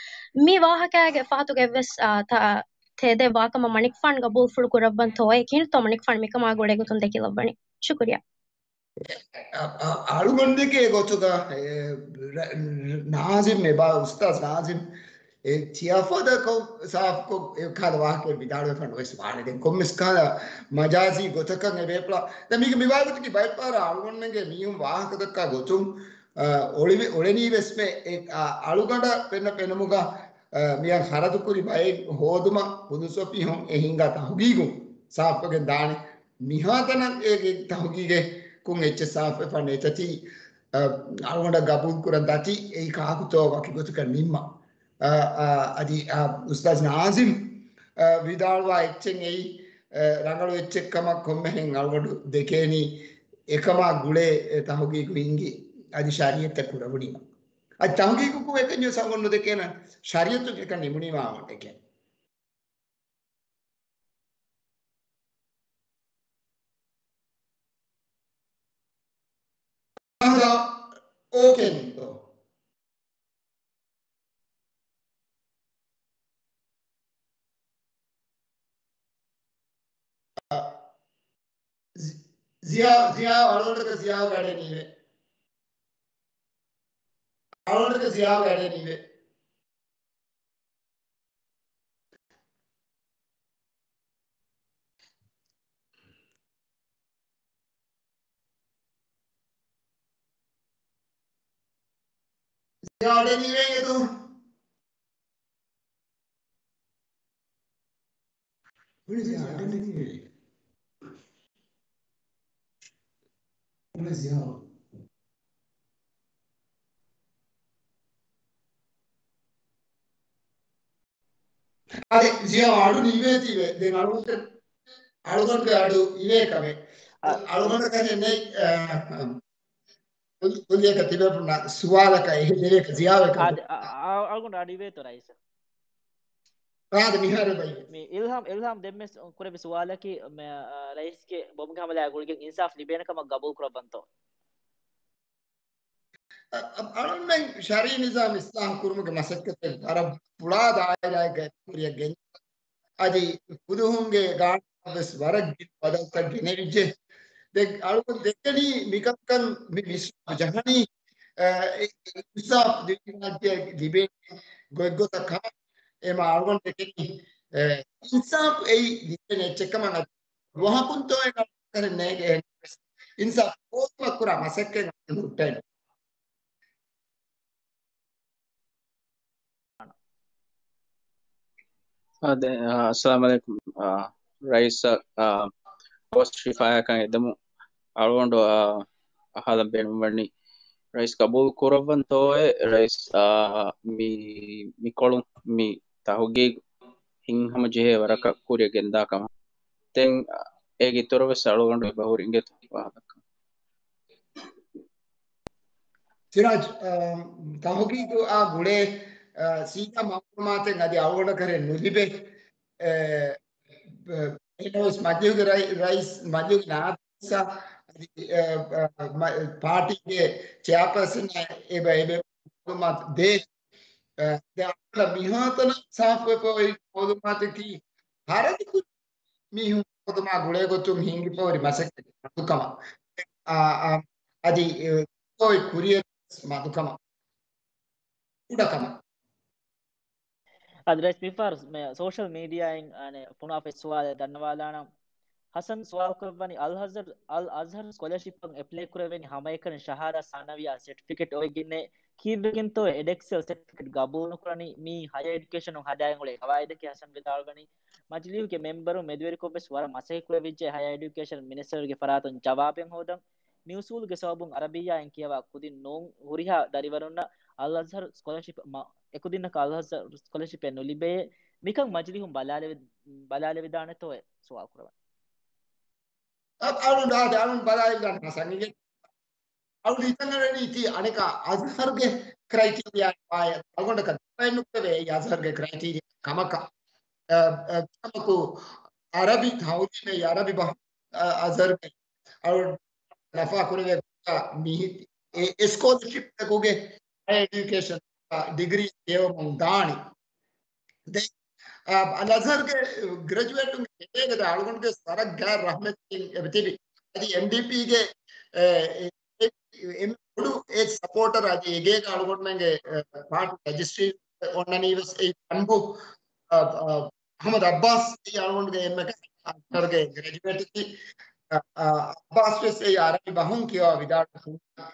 މި ވާހަކައިގެ ފަހަތުގަ އެއްވެސް، އާ، ތަ-، ތެދެއް ވާކަމަށް މަނިކުފާނު ގަބޫލުފުޅު ކުރައްވަންތޯއޭ؟ ކިހިނެއްތޯ މަނިކުފާނު މިކަމާ ގުޅޭ ގޮތުން ދެކިލައްވަނީ؟ ޝުކުރިއްޔާ. އަ-، އަ-، އަޅުގަނޑުގެ ގޮތުގަ، އެ، ރ-، ނާޒިމް އެބާ، އުސްތާޒް ނާޒިމް އެ ތިޔަފަދަކޮށް ސާފުކޮށް އެ ކަހަލަ ވާހަކައެއް ވިދާޅުވެފަ ނުވެސް ވާނެ. ދެން ކޮންމެސް ކަހަލަ މަޖާޒީ ގޮތަކަށް އެ ބޭފުޅާ. ދެން މީގެ މިވާގޮތަކީ ބައެއްފަހަރަށް އަޅުގަނޑުމެންގެ މީހުން ވާހަކަ ދައްކާ ގޮތުން، އަ، އޮޅިވެ-، އޮޅެނީ ވެސްމެ އެ، އަ، އަޅުގަނޑަށް ފެންނަ ފެނުމުގަ، އަ، މިއަށް ޚަރަދުކުރި ބައެއް ހޯދުމަށް ފުލުސް އޮފީހުން އެ ހިންގާ ތަހުގީގުން ސާފުވެގެން ދާނެ. މިހާތަނަށް އޭގެ ތަހުގީގެއް ކުން އެއްޗެއް ސާފުވެފަ ނެތަތީ، އަ، އަޅުގަނޑަށް ގަބޫލު ކުރަން ދާތީ އެއީ ކާކުތޯ ވަކި ގޮތަކަށް ނިންމާ. އަ، އަ، އަދި، އަ، އުސްތާޒް ނާޒިމް، އަ، ވިދާޅުވާ އެއްޗެއް އެއީ، އަ، ރަނގަޅު އެއްޗެއް ކަމަށް ކޮންމެހެން އަޅުގަނޑު ދެކޭނީ އެކަމާ ގުޅޭ ތަހުގީގު ހިންގި އަދި ޝަރީއަތްތައް ކުރެވުނީމަ. އަދި ތަހުގީގުކު އެކަންޏެއް ސަމަން ނުދެކޭނަން ޝަރީއަތު އެކަން ނިމުނީމާ އެކެ. އާދަ، އޯކޭ ނީތޯ؟ ޒި-، ޒިޔާ، ޒިޔާ އަޅުގަނޑަކަށް ޒިޔާ ގަޑެއް ނީވެ. އަޅުގަނޑަކަށް ޒިޔާ ގަޑެއް ނީވެ. ޒިޔާ ގަޑެއް ނީވެ އެދު. އަދި ޒިޔާ އަޑު ނީވޭތީވެ. ދެން އަޅުގަނޑު، އަޅުގަނޑުގެ އަޑު އިވޭ ކަމެއް. އަ، އަޅުގަނޑަކަށް ނެތް، އަ، އަ، ކުލި-، ކުލިއަކަށް ތިބޭފުޅުންނަށް ސުވާލަކަށް އެހެދެވޭކަށް ޒިޔާވެ ކަމެއް. އާދެ، އަ، އަ، އަޅުގަނޑު އަޑު އިވޭތޯ ރައީސް؟ އާދެ، މިހާރު ބައި. މި އިލްހާމް، އިލްހާމް ދެންމެސް ކުރެއްވި ސުވާލަކީ، މެ-، އަ، ރައީސްގެ ބޮމުގެ ހަމަލާއާ ގުޅިގެން އިންސާފް ލިބޭނެ ކަމަށް ގަބޫލު ކުރައްވަންތޯ؟ އަ-، އަ-، އަޅުގަނޑުމެން ޝަރީ ނިޒާމް އިސްލާހު ކުރުމުގެ މަސައްކަތެއް ވަރަށް ފުޅާ ދާއިރާއެއްގައި ކުރިއަށް ގެންދަވާ. އަދި ފުލުހުންގެ ގާނޫނަށް ވެސް ވަރަށް ގިނަ ބަދަލުތައް ގެނެވިއްޖެ. ދެން އަޅުގަނޑު ދެކެނީ މިކަންކަން މި މިސްރާބު ޖަހަނީ، އަ، އެ، އިންސާފް ދިވެހިރާއްޖެއަށް ލިބޭނެ ގޮތްގޮތަށް ކަމަށް. އެމަ އަޅުގަނޑު ދެކެނީ، އެ، އިންސާފް އެއީ ލިބޭނެ އެއްޗެއް ކަމަށް. އަދި ވަހަކުންތޯ އެ ކަންކަން ނޭނގެ އިންސާފް ހޯދުމަށް ކުރާ މަސައްކަތް ހުއްޓައި. އާދެ، އާ، އައްސަލާމު ޢަލައިކުމް. އާ، ރައީސް، އާ، ގޯސްޓް ޝިފާޔާ ކަން އެދެމު އަޅުގަނޑު، އާ، އަހާލަން ބޭނުންވަނީ، ރައީސް ގަބޫލު ކުރައްވަންތޯއޭ ރައީސް، އާ، މި، މިކޮޅުން މި ތަހުގީގު ހިތްހަމަޖެހޭ ވަރަކަށް ކުރިއަށް ގެންދާ ކަމަށް. ދެން އޭގެ އިތުރަށް ވެސް އަޅުގަނޑު އެބަހުރި އިނގޭތޯ ވާހަކަ. ސިރާޖް، އަ، ތަހުގީގުއާ ގުޅޭ، އަ، ސީދާ މައުލޫމާތެއް އަދި އަޅުގަނޑަކަށް ނުލިބޭ. އެ، އެ، އެހެނަސް މަޖިލީހުގެ ރައި-، ރައީސް، މަޖިލީހުގެ ނާއިބް ރައީސާ އަދި، އަ، އަ، މަ-، ޕާޓީގެ ޗެއާޕާސަން އެބަ، އެބަ މައުލޫމާތު ދޭ. އަ، ދެ އަޅުގަނޑަށް މިހާތަނަށް ސާފުވެފަ އޮތް މައުލޫމާތަކީ ހަރަދުކުރި މީހުން ހޯދުމާ ގުޅޭ ގޮތުން ހިނގިފަހުރި މަސައްކަތް މަދުކަމަށް. އާ، އާ، އަދި، އެ، ކުރިއަށް މަދުކަމަށް. ކުޑަކަމަށް. އަދި ރައީސް މިފަހަރު މެ-، ސޯޝަލް މީޑިއާއިން އަނެ ފުނާފައި ސުވާލެއް ދަންނަވާލާނަން. ހަސަން ސުވާލު ކުރައްވަނީ އަލް އަޒްހަރު، އަލް އަޒްހަރު ސްކޮލަރޝިޕަށް އެޕްލައި ކުރެވެނީ ހަމައެކަނި ޝަހާދާ ސާނަވިޔާ ސެޓްފިކެޓް އޮވެގެންނޭ. ކީއްވެގެންތޯ އެޑެކްސެލް ސެޓްފިކެޓް ގަބޫލުނުކުރަނީ؟ މީ ހަޔަރ އެޑިއުކޭޝަނުން ހަދާގެން އުޅޭ ގަވާއިދަކީ ހަސަން ވިދާޅުވަނީ. މަޖިލީހުގެ މެމްބަރުން މެދުވެރިކޮށް ވެސް ވަރަށް މަސައްކަތް ކުރެވިއްޖެ ހަޔަރ އެޑިއުކޭޝަން މިނިސްޓަރުގެ ފަރާތުން ޖަވާބެއް ހޯދަން. މި އުސޫލުގެ ސަބަބުން އަރަބިއްޔާއިން ކިޔަވާ ކުދިން ނޫން ހުރިހާ ދަރިވަރުންނަށް އަލް އަޒްހަރު ސްކޮލަރޝިޕް މަ-، އެކުދިންނަކަށް އަލް އަޒްހަރު ސްކޮލަރޝިޕެއް ނުލިބޭ. މިކަން މަޖިލީހުން ބަލާލެވި-، ބަލާލެވިދާނެތޯއޭ ސުވާލު ކުރަވަން. އަ-، އަޅުން އާދެ، އަޅުން ބަލާލެވިދާނެ ހަސަން. އިނގޭ އަޅުން ހިތަށް އަރަނީ ތީ އަނެކާ އަޒްހަރުގެ ކްރައިޓީރިއާ ވާ އަޅުގަނޑަކަށް ދެކެން ނުކުރެވޭ އެއީ އަޒްހަރުގެ ކްރައިޓީރިއާ ކަމަކަށް. އަ، އަ، ކަމަކު އަރަބި ހައުލީމެ އަރަބި ބަހު، އަ، އަޒްހަރުގެ އަޅު ލަފާ ކުރެވޭ މި އެ، އެ ސްކޮލަރޝިޕްތަކުގެ ހަޔަރ އެޑިއުކޭޝަން ޑިގްރީ ކިޔަވަމުން ދާނީ. ދެން، އަ، އަލް އަޒްހަރުގެ ގްރެޖުއޭޓުން އެގޭގެ އަޅުގަނޑުގެ ވަރަށް ގާތް ރަހްމަތް އެބަތިބި. އަދި އެމްޑީޕީގެ، އެ، އެ، އެ، އެ، ބޮޑު އެ ސަޕޯޓަރ އަދި އެގޭގެ އަޅުގަނޑުމެންގެ، އެ، ޕާޓީ ރަޖިސްޓްރީ އޮންނަނީ ވެސް އެ ކަންބު، އަ، އަ، އަހްމަދު އައްބާސް އެ އަޅުގަނޑުގެ އެންމެ އަޒްހަރުގެ ގްރެޖުއޭޓަކީ، އަ، އަ، އައްބާސް ވެސް އެ އަރަބި ބަހުން ކިޔަވާ ވިދާޅުވި ތިޔަ،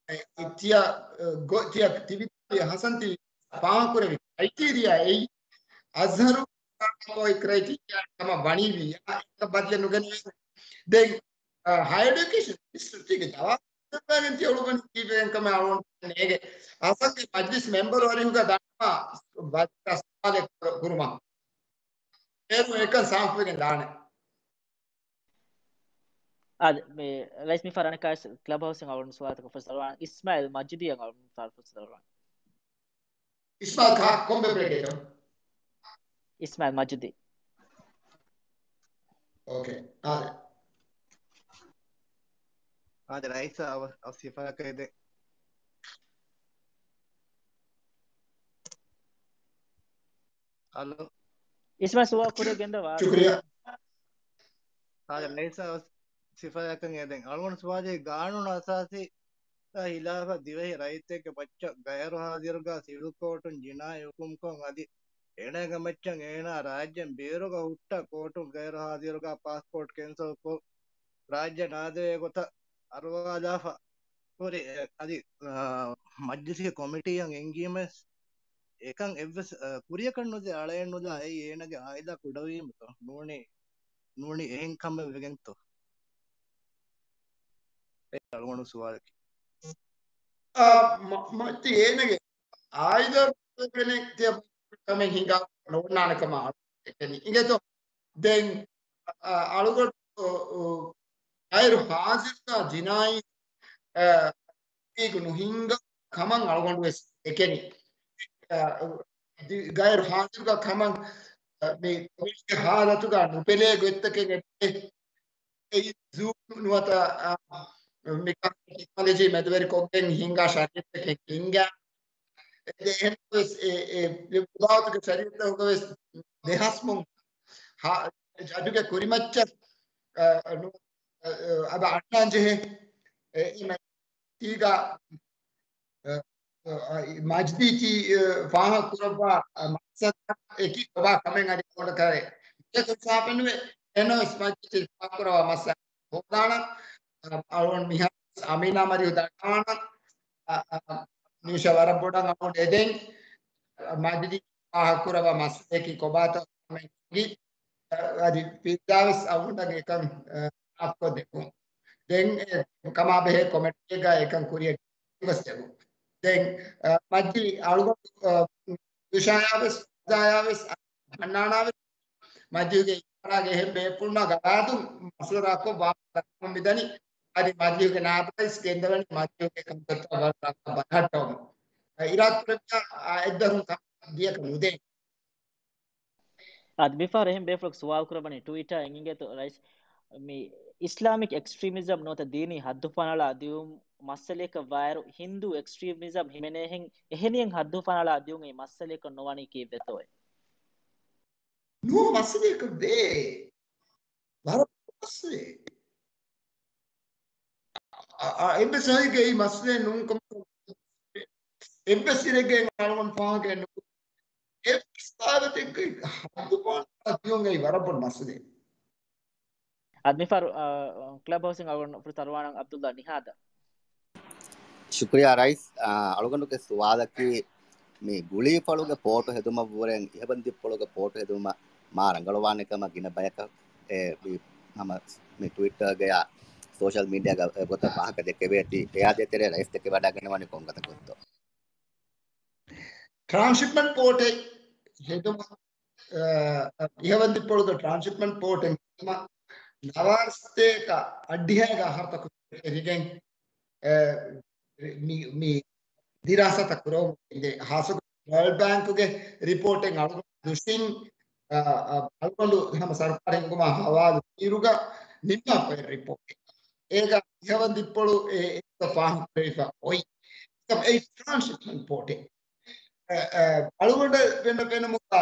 އެ، ތިޔަ، އެ، ގޮ-، ތިޔަ ތިވި ހަސަން ތި ފާހަގަކުރެވި ކްރައިޓީރިއާ އެއީ އަޒްހަރު ކްރައިޓީރިއާ ކަމަށް ވަނީވިއްޔާ އެކަ ބަދަލެއް ނުގެނެވޭ. ދެން، އަ، ހަޔަރ އެޑިއުކޭޝަން މިނިސްޓްރީގެ ޖަވާބު ދެއްވައިގެން ތި އަޅުގަނޑު ކީއްވެގެން ކަމެއް އަޅުގަނޑު ނޭގެ. އަސަންގެ މަޖްލިސް މެމްބަރު އަރިހުގަ ދަންނަވާ ވަޒީރާ ސުވާލެއް ކުރު-، ކުރުމަށް. އޭރު އެކަން ސާފުވެގެން ދާނެ. އާދެ، މި ރައީސް މި ފަހަރު އަނެކާވެސް ކްލަބް ހައުސްއިން އަޅުގަނޑު ސުވާލުތަކަށް ފުރުސަތު ދަރުވާނަން. އިސްމާއިލް މަޖިދީއަށް އަޅުގަނޑު ފުރުސަތު ދަރުވާނަން. އިސްމާއިލް ކާ-، ކޮންމެ ބްރޭކެއް؟ އިސްމާއިލް މަޖިދީ. އޯކޭ. އާދެ. އާދެ، ރައީސް އަވަ-، އަވަސް ސިފައަކަށް އެދެން. ހަލޯ. އިސްމާއިލް ސުވާލު ކުރިއަށް ގެންދަވާ. ޝުކުރިއްޔާ. އާދެ، ރައީސް އަވަސް ސިފައަކަށް އެދެން. އަޅުގަނޑު ސުވާލީ ގާނޫނު އަސާސީ އާ ހިލާފަށް ދިވެހި ރައްޔިތެއްގެ މައްޗަށް ޣައިރު ހާޒިރުގާ ސިވިލް ކޯޓުން ޖިނާއީ ހުކުމްކޮށް އަދި އޭނާގެ މައްޗަށް އޭނާ ރާއްޖޭން ބޭރުގަ ހުއްޓާ ކޯޓުން ޣައިރު ހާޒިރުގާ ޕާސްޕޯޓް ކެންސަލްކޮށް ރާއްޖެ ނާދެވޭ ގޮތަށް އަރުވާލާފަ ހުރި، އަދި، އާ، މަޖްލިސްގެ ކޮމިޓީއަށް އެންގީމެސް އެކަން އެއްވެސް، އާ، ކުރިއަކަށް ނުދޭ އަޅައެއް ނުލާ އެއީ އޭނާގެ އާއިލާ ކުޑަވީމަތޯ ނޫނީ، ނޫނީ އެހެން ކަމެއް ވެގެންތޯ؟ އެ އަޅުގަނޑު ސުވާލަކީ. އާ، މަ-، މައްޗި އޭނަގެ އާއިލާ ގެނެ ތިޔަ ކަމެއް ހިނގާ ނޯންނާނެ ކަމަށް އަޅުގަނޑު އެކަނި. އިނގޭތޯ؟ ދެން، އާ، އަޅުގަނޑު، އާ، ޣައިރު ހާޒިރުގާ ޖިނާއީ، އާ، އީގު ނުހިނގާ ކަމަށް އަޅުގަނޑު ވެސް އެކެނި. އާ، ދި-، ޣައިރު ހާޒިރުގާ ކަމަށް، އާ، މި ކޮވިޑްގެ ހާލަތުގާ ނުބެލޭ ގޮތްތަކެއް އެބައޮތް. އެއީ ޒޫމް ނުވަތަ، އާ، މިކަން ޓެކްނޮލޮޖީ މެދުވެރިކޮށްގެން ހިނގާ ޝަރީއަތްތަކެއް ހިނގާ. އެ، އެހެންވެސް އެ، އެ، އެ ބާވަތުގެ ޝަރީއަތްތަކުގަވެސް ދެހާސް މުން ހާ-، ޖަޖުގެ ކުރިމައްޗަށް، އާ، ނު-، އާ، އަދަ އަންނާން ޖެހޭ. އެ، އެ، ތީގަ، އަ، އަ، މަޖްދީ ތީ، އަ، ފާހަގަ ކުރައްވާ، އަ، މައްސަލައަކީ ކޮބާ ކަމެއް އަދި ކޮނޑަކަރެ އިންސާފެއް ނުވޭ. އެހެންނަމަވެސް މަޖްދީ ތީ ފާހަގަ ކުރައްވާ މައްސަލަ ހޯދާނަ، އަ، އަޅުގަނޑު މިހާރު އަމީނާ މަރިހު ދަންނަވާނަ، އަ، އަ، މި ވިޝަ ވަރަށް ބޮޑަށް އަޅުގަނޑު އެދެން، އަ، މަޖްދީ ފާހަގަ ކުރައްވާ މައްސަލައަކީ ކޮބާތޯ ކަމެއް އަދި ފިރްދާވެސް އަޅުގަނޑަށް އެކަން، އަ، ސާފުކޮށްދެއްވުން. ދެން އެ ކަމާބެހޭ ކޮމެންޓެއްގަ އެކަން ކުރިއަށް ގެންގޮސްދެއްވުން. ދެން، އަ، މަޖްލި އަޅުގަނޑު، އަ، އުޝާޔާވެސް، އަޒާޔާވެސް، ހަންނާނާވެސް، މަޖްލިގެ އިދާރާގެ އެހެން ބޭފުޅުންނާ ގަރާދުން މަޝްވަރާކޮށް ވާހަކަ ދައްކަމުން މިދަނީ. އަދި މަޖްލިގެ ނާބައިސް ގެންދަވަނީ މަޖްލިގެ ކަންތައްތައް ވަރަށް ރަނގަޅަށް ބަލަހައްޓަވަމުން. އިރާދަކުރެއްވިއްޔާ، އާ، އެއްދަރުން ކަމަށް ދިޔަކަށް ނުދޭން. އަދި މިފަހަރު އެހެން ބޭފުޅަކު ސުވާލު ކުރައްވަނީ ޓްވިޓަރ އިނގޭތޯ ރައީސް، މި އިސްލާމިކް އެކްސްޓްރީމިޒަމް ނުވަތަ ދީނީ ހައްދުފަނަޅާ ދިއުން މައްސަލައަކަށް ވާއިރު، ހިންދޫ އެކްސްޓްރީމިޒަމް ހިމެނޭހެން އެހެނިހެން ހައްދުފަނަޅާ ދިއުން އެއީ މައްސަލައަކަށް ނުވަނީ ކީއްވެތޯއޭ؟ ނޫން މައްސަލައަކަށް ވޭ. ވަރަށް މައްސަލައެއް. އެއްވެސް އަހަރެއްގެ މައްސަލައެއް ނޫންކަމަށް އެއްވެސް އިރެއްގެ އަޅުގަނޑު ފާހަގައެއް ނުކުރޭ. އެއްވެސް ބާވަތެއްގައި ހައްދުފަހުން ދިޔުން އެއީ ވަރަށް ބޮޑު މައްސަލައެއް. އަދި މިފަހަރު، އާ، ކްލަބް ހައުސްއިން އަޅުގަނޑު ފުރަތަމަ އަރުވާނަން އަބްދުﷲ ނިހާދަށް. ޝުކުރިއްޔާ ރައީސް. އާ، އަޅުގަނޑުގެ ސުވާލަކީ، މި ގުޅީފަޅުގެ ޕޯޓު ހެދުމަށްވުރެން އިހަވަންދިއްޕޮޅުގެ ޕޯޓު ހެދުމަށް މާ ރަނގަޅުވާނެ ކަމަށް ގިނަ ބަޔަކަށް، އެ، މި ހަމަ މި ޓްވިއްޓަރގަޔާ ސޯޝަލް މީޑިއާގަ ގޮތަށް ވާހަކަ ދެކެވޭތީ، އެއާ ދޭތެރޭ ރައީސް ދެކެވަޑައިގަންނަވާނީ ކޮން ގޮތަކަށްތޯ؟ ޓްރާންސްޝިޕްމަންޓް ޕޯޓެއް ހެދުމަށް، އަ، އިހަވަންދިއްޕޮޅުގެ ޓްރާންސްޝިޕްމަންޓް ޕޯޓެއް ހެދުމަށް ނަވާރަ ސަތޭކަ އައްޑިހައިގެ އަހަރުތަކުގެ ވެރިގެން، އަ، މި، މި ދިރާސާތައް ކުރަމުން އެނގޭ. ހާއްސަކޮށް ވަރލްޑް ބޭންކުގެ ރިޕޯޓެއް އަޅުގަނޑު ދުށިން، އަ، އަ، އަޅުގަނޑު ހަމަ ސަރުކާރެއް ހިންގުމާ ހަވާލު އިރުގަ ނިންމާފައި ރިޕޯޓެއް. އޭގަ އިހަވަންދިއްޕޮޅު އެ، އެ ފާހަގަކުރެވިފަ އޮތް. އެއީ ޓްރާންސްޝިޕްމަންޓް ޕޯޓެއް. އަ، އަ، އަޅުގަނޑަށް ފެންނަ ފެނުމުގަ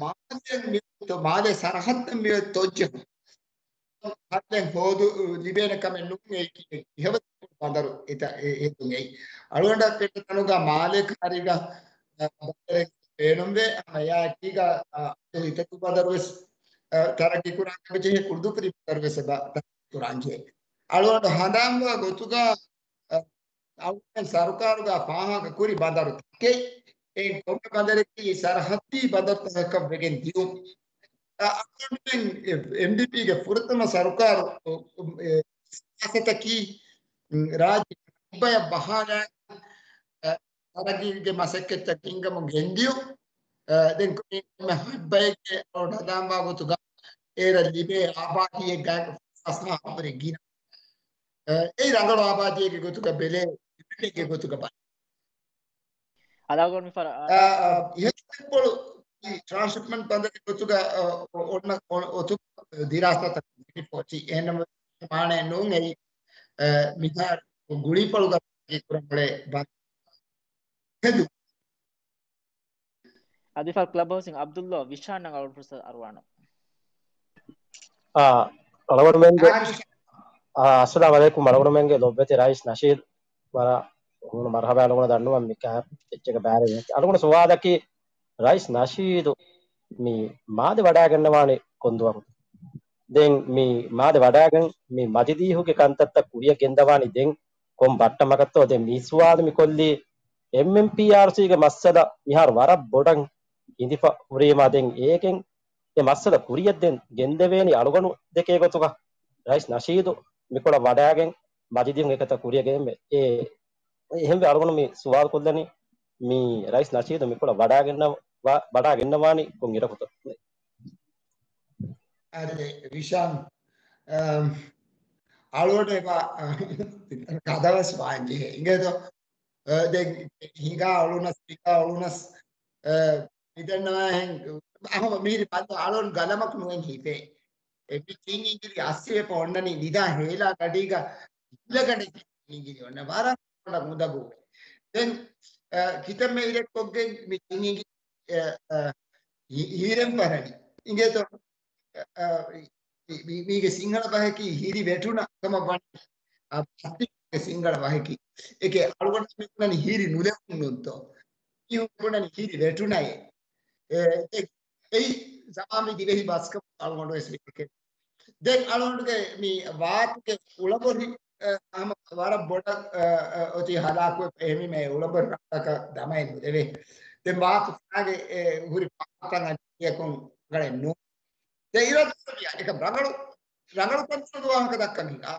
މާލެ މި، މާލެ ސަރަހައްދަށް މި ތޮއްޖެހުން ހައްދެއް ހޯދު ލިބޭނެ ކަމެއް ނޫން. އެ އިހަވަންދިއްޕޮޅު ބަނދަރު އެތަ، އެ، އެ ތުން އެއީ. އަޅުގަނޑަށް ފެންނަ ތަނުގަ މާލޭ ކަހަރީގަ، އަ، ބަނދަރެއް ބޭނުންވޭ. އަ، އެއާއެކީގަ، އަ، އިތަކު ބަނދަރުވެސް، އަ، ތަރައްގީ ކުރާން ޖެހޭ، ކުޅުދުއްޕު ރިވެރިވެސް އެބަ ތަރައްގީ ކުރާން ޖެހޭ. އަޅުގަނޑު ހަނދާންވާ ގޮތުގަ، އަ، އަޅުގަނޑު ސަރުކާރުގަ ފާހަގަ ކުރި ބަނދަރުތަކެއް، އެއިން ކޮންމެ ބަނދަރަކީ ސަރަހައްދީ ބަނދަރުތަކަކަށް ވެގެން ދިޔުން. އަ، އަޅުގަނޑުމެން އެމްޑީޕީގެ ފުރަތަމަ ސަރުކާރު، އެ، ސިޔާސަތަކީ، ރާއްޖެ ހައްބަޔަށް ބަހާލާ، އަ، ތަރައްގީގެ މަސައްކަތްތައް ހިންގަމުން ގެންދިޔުން. އަ، ދެން ކުރިން ހައްބައެއްގެ އަޅުގަނޑު ހަނދާންވާ ގޮތުގަ އޭރަށް ލިބޭ އާބާދީއެއްގަ ފަސްހާހަށްވުރެ ގިނަ. އަ، އެއީ ރަނގަޅު އާބާދީއެއްގެ ގޮތުގަ ބެލޭ، އެކެއްގެ ގޮތުގަ ބަލާ. އަދާގޮން މި ފަރ-، އަ، އަ، އިހަދު އިހަދު ޓްރާންސްޝިޕްމަންޓް ބަނދަރެއް ގޮތުގަ، އަ، އޮންނަ އޮ-، އޮތު ދިރާސާތައް ރިޕޯޓް އެހެންނަމަ މާނައެއް ނޫން. އެއީ، އަ، މިހާރު ގުޅީފަޅުގަ ކުރަން އުޅޭ ބަ-، ހެދު. އަދި ފަރު ކްލަބް ހައުސްއިން އަބްދުﷲ ވިޝާން ނަން އަޅު ފުރުސަތު އަރުވާނަ. އާ، އަޅުގަނޑުމެންގެ، އާ، އައްސަލާމް އަލައިކުމް. އަޅުގަނޑުމެންގެ ލޮބުވެތި ރައީސް ނަޝީދު ވަރަށް ހޫނު މަރުހަބާ. އަޅުގަނޑު ދަންނަވަން މިކަހަ އެއްޗެއްގެ ބާރެއް. އަޅުގަނޑު ސުވާލަކީ، ރައީސް ނަޝީދު މި މާދެ ވަޑައިގަންނަވާނީ ކޮންދުވަހު؟ ދެން މި މާދެ ވަޑައިގެން މި މަޖިލީހުގެ ކަންތައްތައް ކުރިއަށް ގެންދަވާނީ ދެން ކޮން ބައްޓަމަކަށްތޯ؟ ދެން މި ސުވާލު މި ކޮށްލީ އެމްއެމްޕީއާރްސީގެ މައްސަލަ މިހާރު ވަރަށް ބޮޑަށް ހިނދިފަ ހުރީމާ، ދެން އޭގެން އެ މައްސަލަ ކުރިއަށް ދެން ގެންދެވޭނީ އަޅުގަނޑު ދެކޭ ގޮތުގަ ރައީސް ނަޝީދު މިކޮޅަށް ވަޑައިގެން މަޖިލީހުން އެކަތައް ކުރިއަށް ގެން އެ، އެހެންވެ އަޅުގަނޑު މި ސުވާލު ކޮށްލަނީ މި ރައީސް ނަޝީދު މިކޮޅަށް ވަޑައިގެންނަ-، ވަ-، ވަޑައިގެންނަވާނީ ކޮން އިރަކުތޯ؟ އަދި ވިޝާން، އަމް، އަޅުގަނޑު އެބަ ގަދަވެސް ވާން ޖެހޭ. އިނގޭތޯ؟ އަ، ދެން ހިނގާ އޮޅުނަސް، ހިނގާ އޮޅުނަސް، އަ، މިދަންނަވާހެން އަހަމަ މީރި ބަންދު އަޅުން ގަލަމަކު ނުވެން ހިފޭ. އެ މި ތިން އިނގިލި އައްސިވެފަ އޮންނަނީ ނިދާ ހޭލާ ގަޑީގަ ހިލަގަޑެއް ތިން އިނގިލި އޮންނަ ވަރަށް ބޮޑަށް އުނދަގޫވޭ. ދެން، އަ، ކިތަންމެ އިރެއް ކޮށްގެން މި ތިން އިނގި، އަ، އަ، ހި-، ހީރެން ފަރަނި. އިނގޭތޯ؟ އަ، މީ-، މީގެ ސިންހަޅަ ބަހަކީ ހިރި ވެޓުނަ ކަމަށް ވަނީ. އަ، ބައްތިގެ ސިންހަޅަ ބަހަކީ. އެކޭ އަޅުގަނޑު މި ބުނަނީ ހިރި ނުލެވުން ނޫންތޯ. މީހުން ބުނަނީ ހިރި ވެޓުނައޭ. އެ، އެ، އެއީ ޒަމާނީ ދިވެހި ބަސްކަމަށް އަޅުގަނޑު ވެސް މި ދެކެން. ދެން އަޅުގަނޑުގެ މި ވާތުގެ އުޅަބޮހި، އަ، ހަމަ ވަރަށް ބޮޑަށް، އަ، އަ، އޮތީ ހަލާކުވެ އެހެންވީމަ އެ އުޅަބޮހި ރަނގަޅަކަށް ދަމައެއް ނުދެވޭ. ދެން ވާތު ފައިގެ އެ ހުރި ފާތަން އަންނަ ކަންކަން ރަނގަޅެއް ނޫން. ދެން އިރަދު ކުރެއްވިޔާ އެކަމް ރަނގަޅު، ރަނގަޅު ކަންތައް ވާހަކަ ދައްކަން ހިނގާ.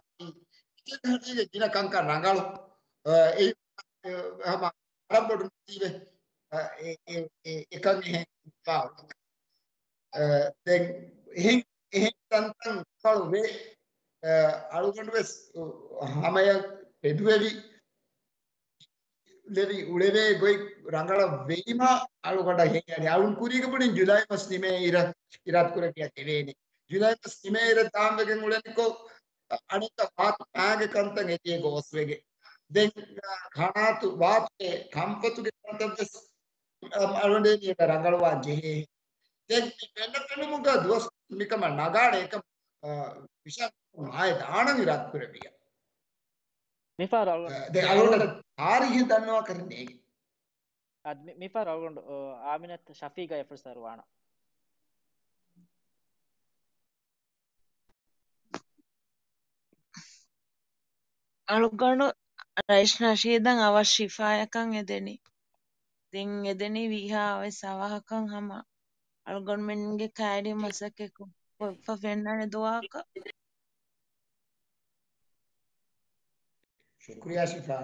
އިޖްތިހާދީގެ ގިނަ ކަންކަން ރަނގަޅު، އަ، އެ، އެ، ހަމަ ވަރަށް ބޮޑު ނުވީވެ. އަ، އެ، އެ، އެ، އެކަން އެހެން ވާ. އަ، ދެން އެހެން، އެހެން ތަންތަން ރަނގަޅު ވޭ. އަ، އަޅުގަނޑު ވެސް ހަމަޔަށް ތެދުވެވި. ލެވި އުޅެވޭ ގޮތް ރަނގަޅަށް ވެއީމާ އަޅުގަނޑަށް ހެޔާނެ. އަޅުން ކުރީގަ ބުނިން ޖުލައި މަސް ނިމޭ އިރަށް އިރާދަ ކުރެއްވިޔާ ދެވޭނެ. ޖުލައި މަސް ނިމޭ އިރަށް ދާން ވެގެން އުޅެނިކޮށް، އަނެއްކާ ވާތު ފައިގެ ކަންތައް އެތިއެއް ގޯސްވެގެ. ދެން، އަ، ކަނާތު ވާތުގެ ކަންފަތުގެ ކަންތައް ވެސް، އަ، އަޅުގަނޑޭ މި ރަނގަޅުވާން ޖެހޭ. ދެން މި ފެންނަ ފެނުމުގަ ދުވަސް މިކަމަށް ނަގާނެ އެކަމް އާ، ވިޝާލް މާޔަ ދާނަން އިރާދަ ކުރެއްވިއްޔާ. މިފަހަރު އަޅުގަނޑު ދެ އަޅުގަނޑަށް ތާރީހެއް ދަންނަވާ ކަރެއް ނޭގެ. އަދި މި-، މިފަހަރު އަޅުގަނޑު، އާ، އާމިނަތު ޝަފީގާ އެ ފުރުސަތު ވާނަ. އަޅުގަނޑު ރައީސް ނަޝީދަށް އަވަސް ޝިފާޔަކަށް އެދެނީ. ދެން އެދެނީ ވީހާވެސް އަވަހަކަށް ހަމަ އަޅުގަނޑުމެންގެ ކައިރި މަސައްކަތް ކޮށްފަ ފެންނާނެ ދުވަހަކަށް. ޝުކުރިއްޔާ ޝިފާ.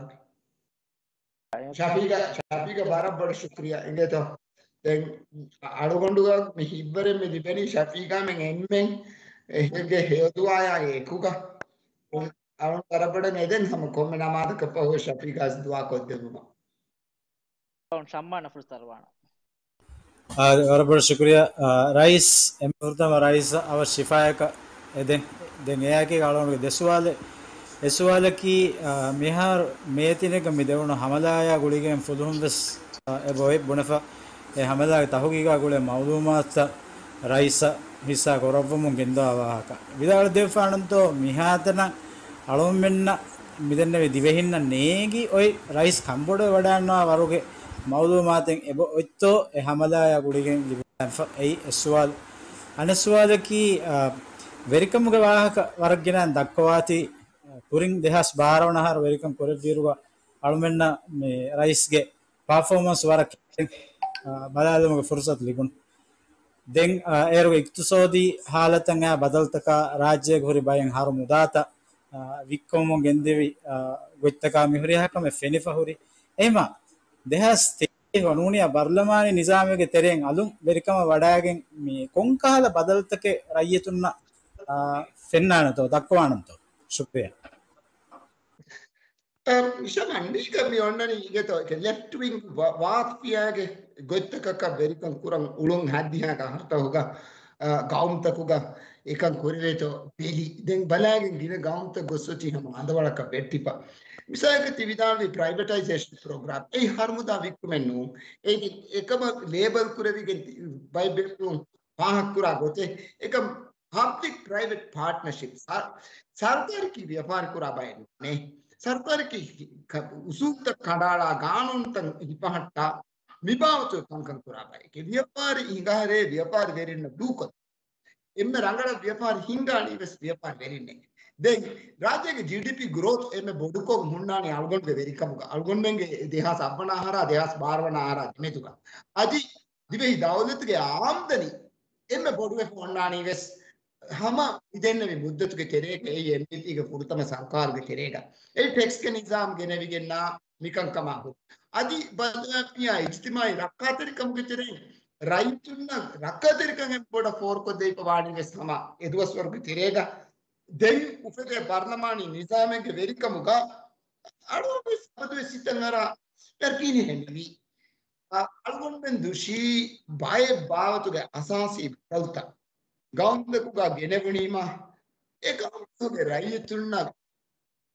ޝަފީގާ، ޝަފީގާ ވަރަށް ބޮޑަށް ޝުކުރިއްޔާ އިނގޭތޯ. ދެން އަޅުގަނޑުގަ މި ހިތްވަރެއް މި ލިބެނީ ޝަފީގާމެން އެންމެން އެހެގެ ހެޔޮދުޢާޔާ އެކުގަ. އަޅު ވަރަށް ބޮޑަށް އެދެން ހަމަ ކޮންމެ ނަމާދަކަށް ފަހު ޝަފީގާ ދުޢާ ކޮށްދެއްވުމަށް. ޝައްމާނަށް ފުރުސަތު ވާނަ. އާ، ވަރަށް ބޮޑަށް ޝުކުރިއްޔާ، އާ، ރައީސް، އެންމެ ފުރަތަމަ ރައީސް އަވަސް ޝިފާޔަކަށް އެދެން. ދެން އެއާއެކީ އަޅުގަނޑުގެ ދެ ސުވާލެއް. އެއް ސުވާލަކީ، އާ، މިހާރު މޭތިނެގަ މި ދެވުނު ހަމަލާޔާ ގުޅިގެން ފުލުހުން ވެސް، އާ، އެބައޮތް ބުނެފަ. އެ ހަމަލާގެ ތަހުގީގާ ގުޅޭ މައުލޫމާތުތައް ރައީސަށް ހިއްސާ ކުރައްވަމުން ގެންދަވާ ވާހަކަ. ވިދާޅުދެއްވާނަންތޯ މިހާތަނަށް އަޅުގަނޑުމެންނަށް މިދެންނެވި ދިވެހިންނަށް ނޭނގި އޮތް ރައީސް ކަންބޮޑުވެވަޑައިގަންނަވާ ވަރުގެ މައުލޫމާތެއް އެބަ އޮތްތޯ އެ ހަމަލާޔާ ގުޅިގެން ލިބިފަ. އެއީ އެއް ސުވާލު. އަނެއް ސުވާލަކީ، އާ، ވެރިކަމުގެ ވާހަކަ ވަރަށް ގިނައިން ދައްކަވާތީ، ކުރިން ދެހާސް ބާރަ ވަނަ އަހަރު ވެރިކަން ކުރެއްވިއިރުގަ އަޅުމެންނަށް މި ރައީސްގެ ޕާފޯމަންސް ވަރަށް ކެތް، އާ، ބަލާލުމުގެ ފުރުސަތު ލިބުނު. ދެން، އާ، އޭރުގެ އިޤްތިޞާދީ ހާލަތަށް އައި ބަދަލުތަކާ ރާއްޖޭގެ ހުރި ބައެއް ހަރު މުދާތައް، އާ، ވިއްކަމުން ގެންދެވި، އާ، ގޮތްތަކާ މިހުރިހާ ކަމެއް ފެނިފަ ހުރި. އެހެމަ ދެހާސް ތޭރަ ނޫނިޔާ ބަރުލަމާނީ ނިޒާމެއްގެ ތެރެއިން އަލުން ވެރިކަމަށް ވަޑައިގެން މި ކޮންކަހަލަ ބަދަލުތަކެއް ރައްޔިތުންނަށް، އާ، ފެންނާނެތޯ، ދައްކަވާނަންތޯ؟ ޝުކްރިޔާ. ޝަމާން، މީގަ މި އޮންނަނީ އިނގޭތޯ، އެކެ ލެފްޓް ވިންގް ވާ-، ވާފިޔާގެ ގޮތްތަކަކަށް ވެރިކަން ކުރަން އުޅުން ހައްދިހާ ގަހަރުތަކުގަ، އާ، ގައުމުތަކުގަ އެކަން ކުރެވޭތޯ ބެލި. ދެން ބަލާގެން ގިނަ ގައުމުތައް ގޮސް އޮތީ ހަމަ އަނދަވަޅަކަށް ވެއްޓިފަ. މިސާލަކަށް ތި ވިދާޅުވި ޕްރައިވެޓައިޒޭޝަން ޕްރޮގްރާމް އެއީ ހަރުމުދާ ވިއްކުމެއް ނޫން. އެ-، އެކަމަށް ލޭބަލް ކުރެވިގެން ތި-، ބައެއް ބޭފުޅުން ފާހަގަކުރާ ގޮތެއް. އެކަމް ޕަބްލިކް ޕްރައިވެޓް ޕާޓްނަރޝިޕް، ސަރ-، ސަރުކާރަކީ ވިޔަފާރި ކުރާ ބައެއް ނޫނޭ. ސަރުކާރަކީ ކަ-، އުސޫލުތައް ކަނޑައަޅާ، ގާނޫނުތައް ހިފަހައްޓާ، މިބާވަތުގެ ކަންކަން ކުރާ ބައެކޭ. ވިޔަފާރި ހިނގާހެރޭ ވިޔަފާރިވެރިންނަށް ދޫކޮށް، އެންމެ ރަނގަޅަށް ވިޔަފާރި ހިންގާނީ ވެސް ވިޔަފާރިވެރިންނޭ. ދެން ރާއްޖޭގެ ޖީޑީޕީ ގްރޯތް އެންމެ ބޮޑުކޮށް ހުންނާނީ އަޅުގަނޑުގެ ވެރިކަމުގަ. އަޅުގަނޑުމެންގެ ދެހާސް އަށް ވަނަ އަހަރާ ދެހާސް ބާރަ ވަނަ އަހަރާ ދެމެދުގަ. އަދި ދިވެހި ދައުލަތުގެ އާމްދަނީ އެންމެ ބޮޑުވެފަ އޮންނާނީ ވެސް ހަމަ މިދެންނެވި މުއްދަތުގެ ތެރޭގަ، އެއީ އެމްޑީޕީގެ ފުރަތަމަ ސަރުކާރުގެ ތެރޭގަ. އެ ޓެކްސްގެ ނިޒާމް ގެނެވިގެންނާ މިކަންކަމާ ހުރި. އަދި ބަދަލުވެފައި އިޖްތިމާއީ ރައްކާތެރިކަމުގެ ތެރެއިން ރައްޔިތުންނަށް ރައްކާތެރިކަން އެންމެ ބޮޑަށް ފޯރުކޮށްދެވިފަ ވާނީ ވެސް ހަމަ އެދުވަސްވަރުގެ ތެރޭގަ. ދެން އުފެދޭ ބަރުލަމާނީ ނިޒާމެއްގެ ވެރިކަމުގަ އަޅުގަނޑު ވެސް އަބަދުވެސް ހިތަށް އަރާ ޔަޤީނެއް ހެނިވީ. އަ-، އަޅުގަނޑުމެން ދުށީ ބައެއް ބާވަތުގެ އަސާސީ ބަދަލުތައް ގައުމުތަކުގަ ގެނެވުނީމަ، އެ ގައުމުތަކުގެ ރައްޔިތުންނަށް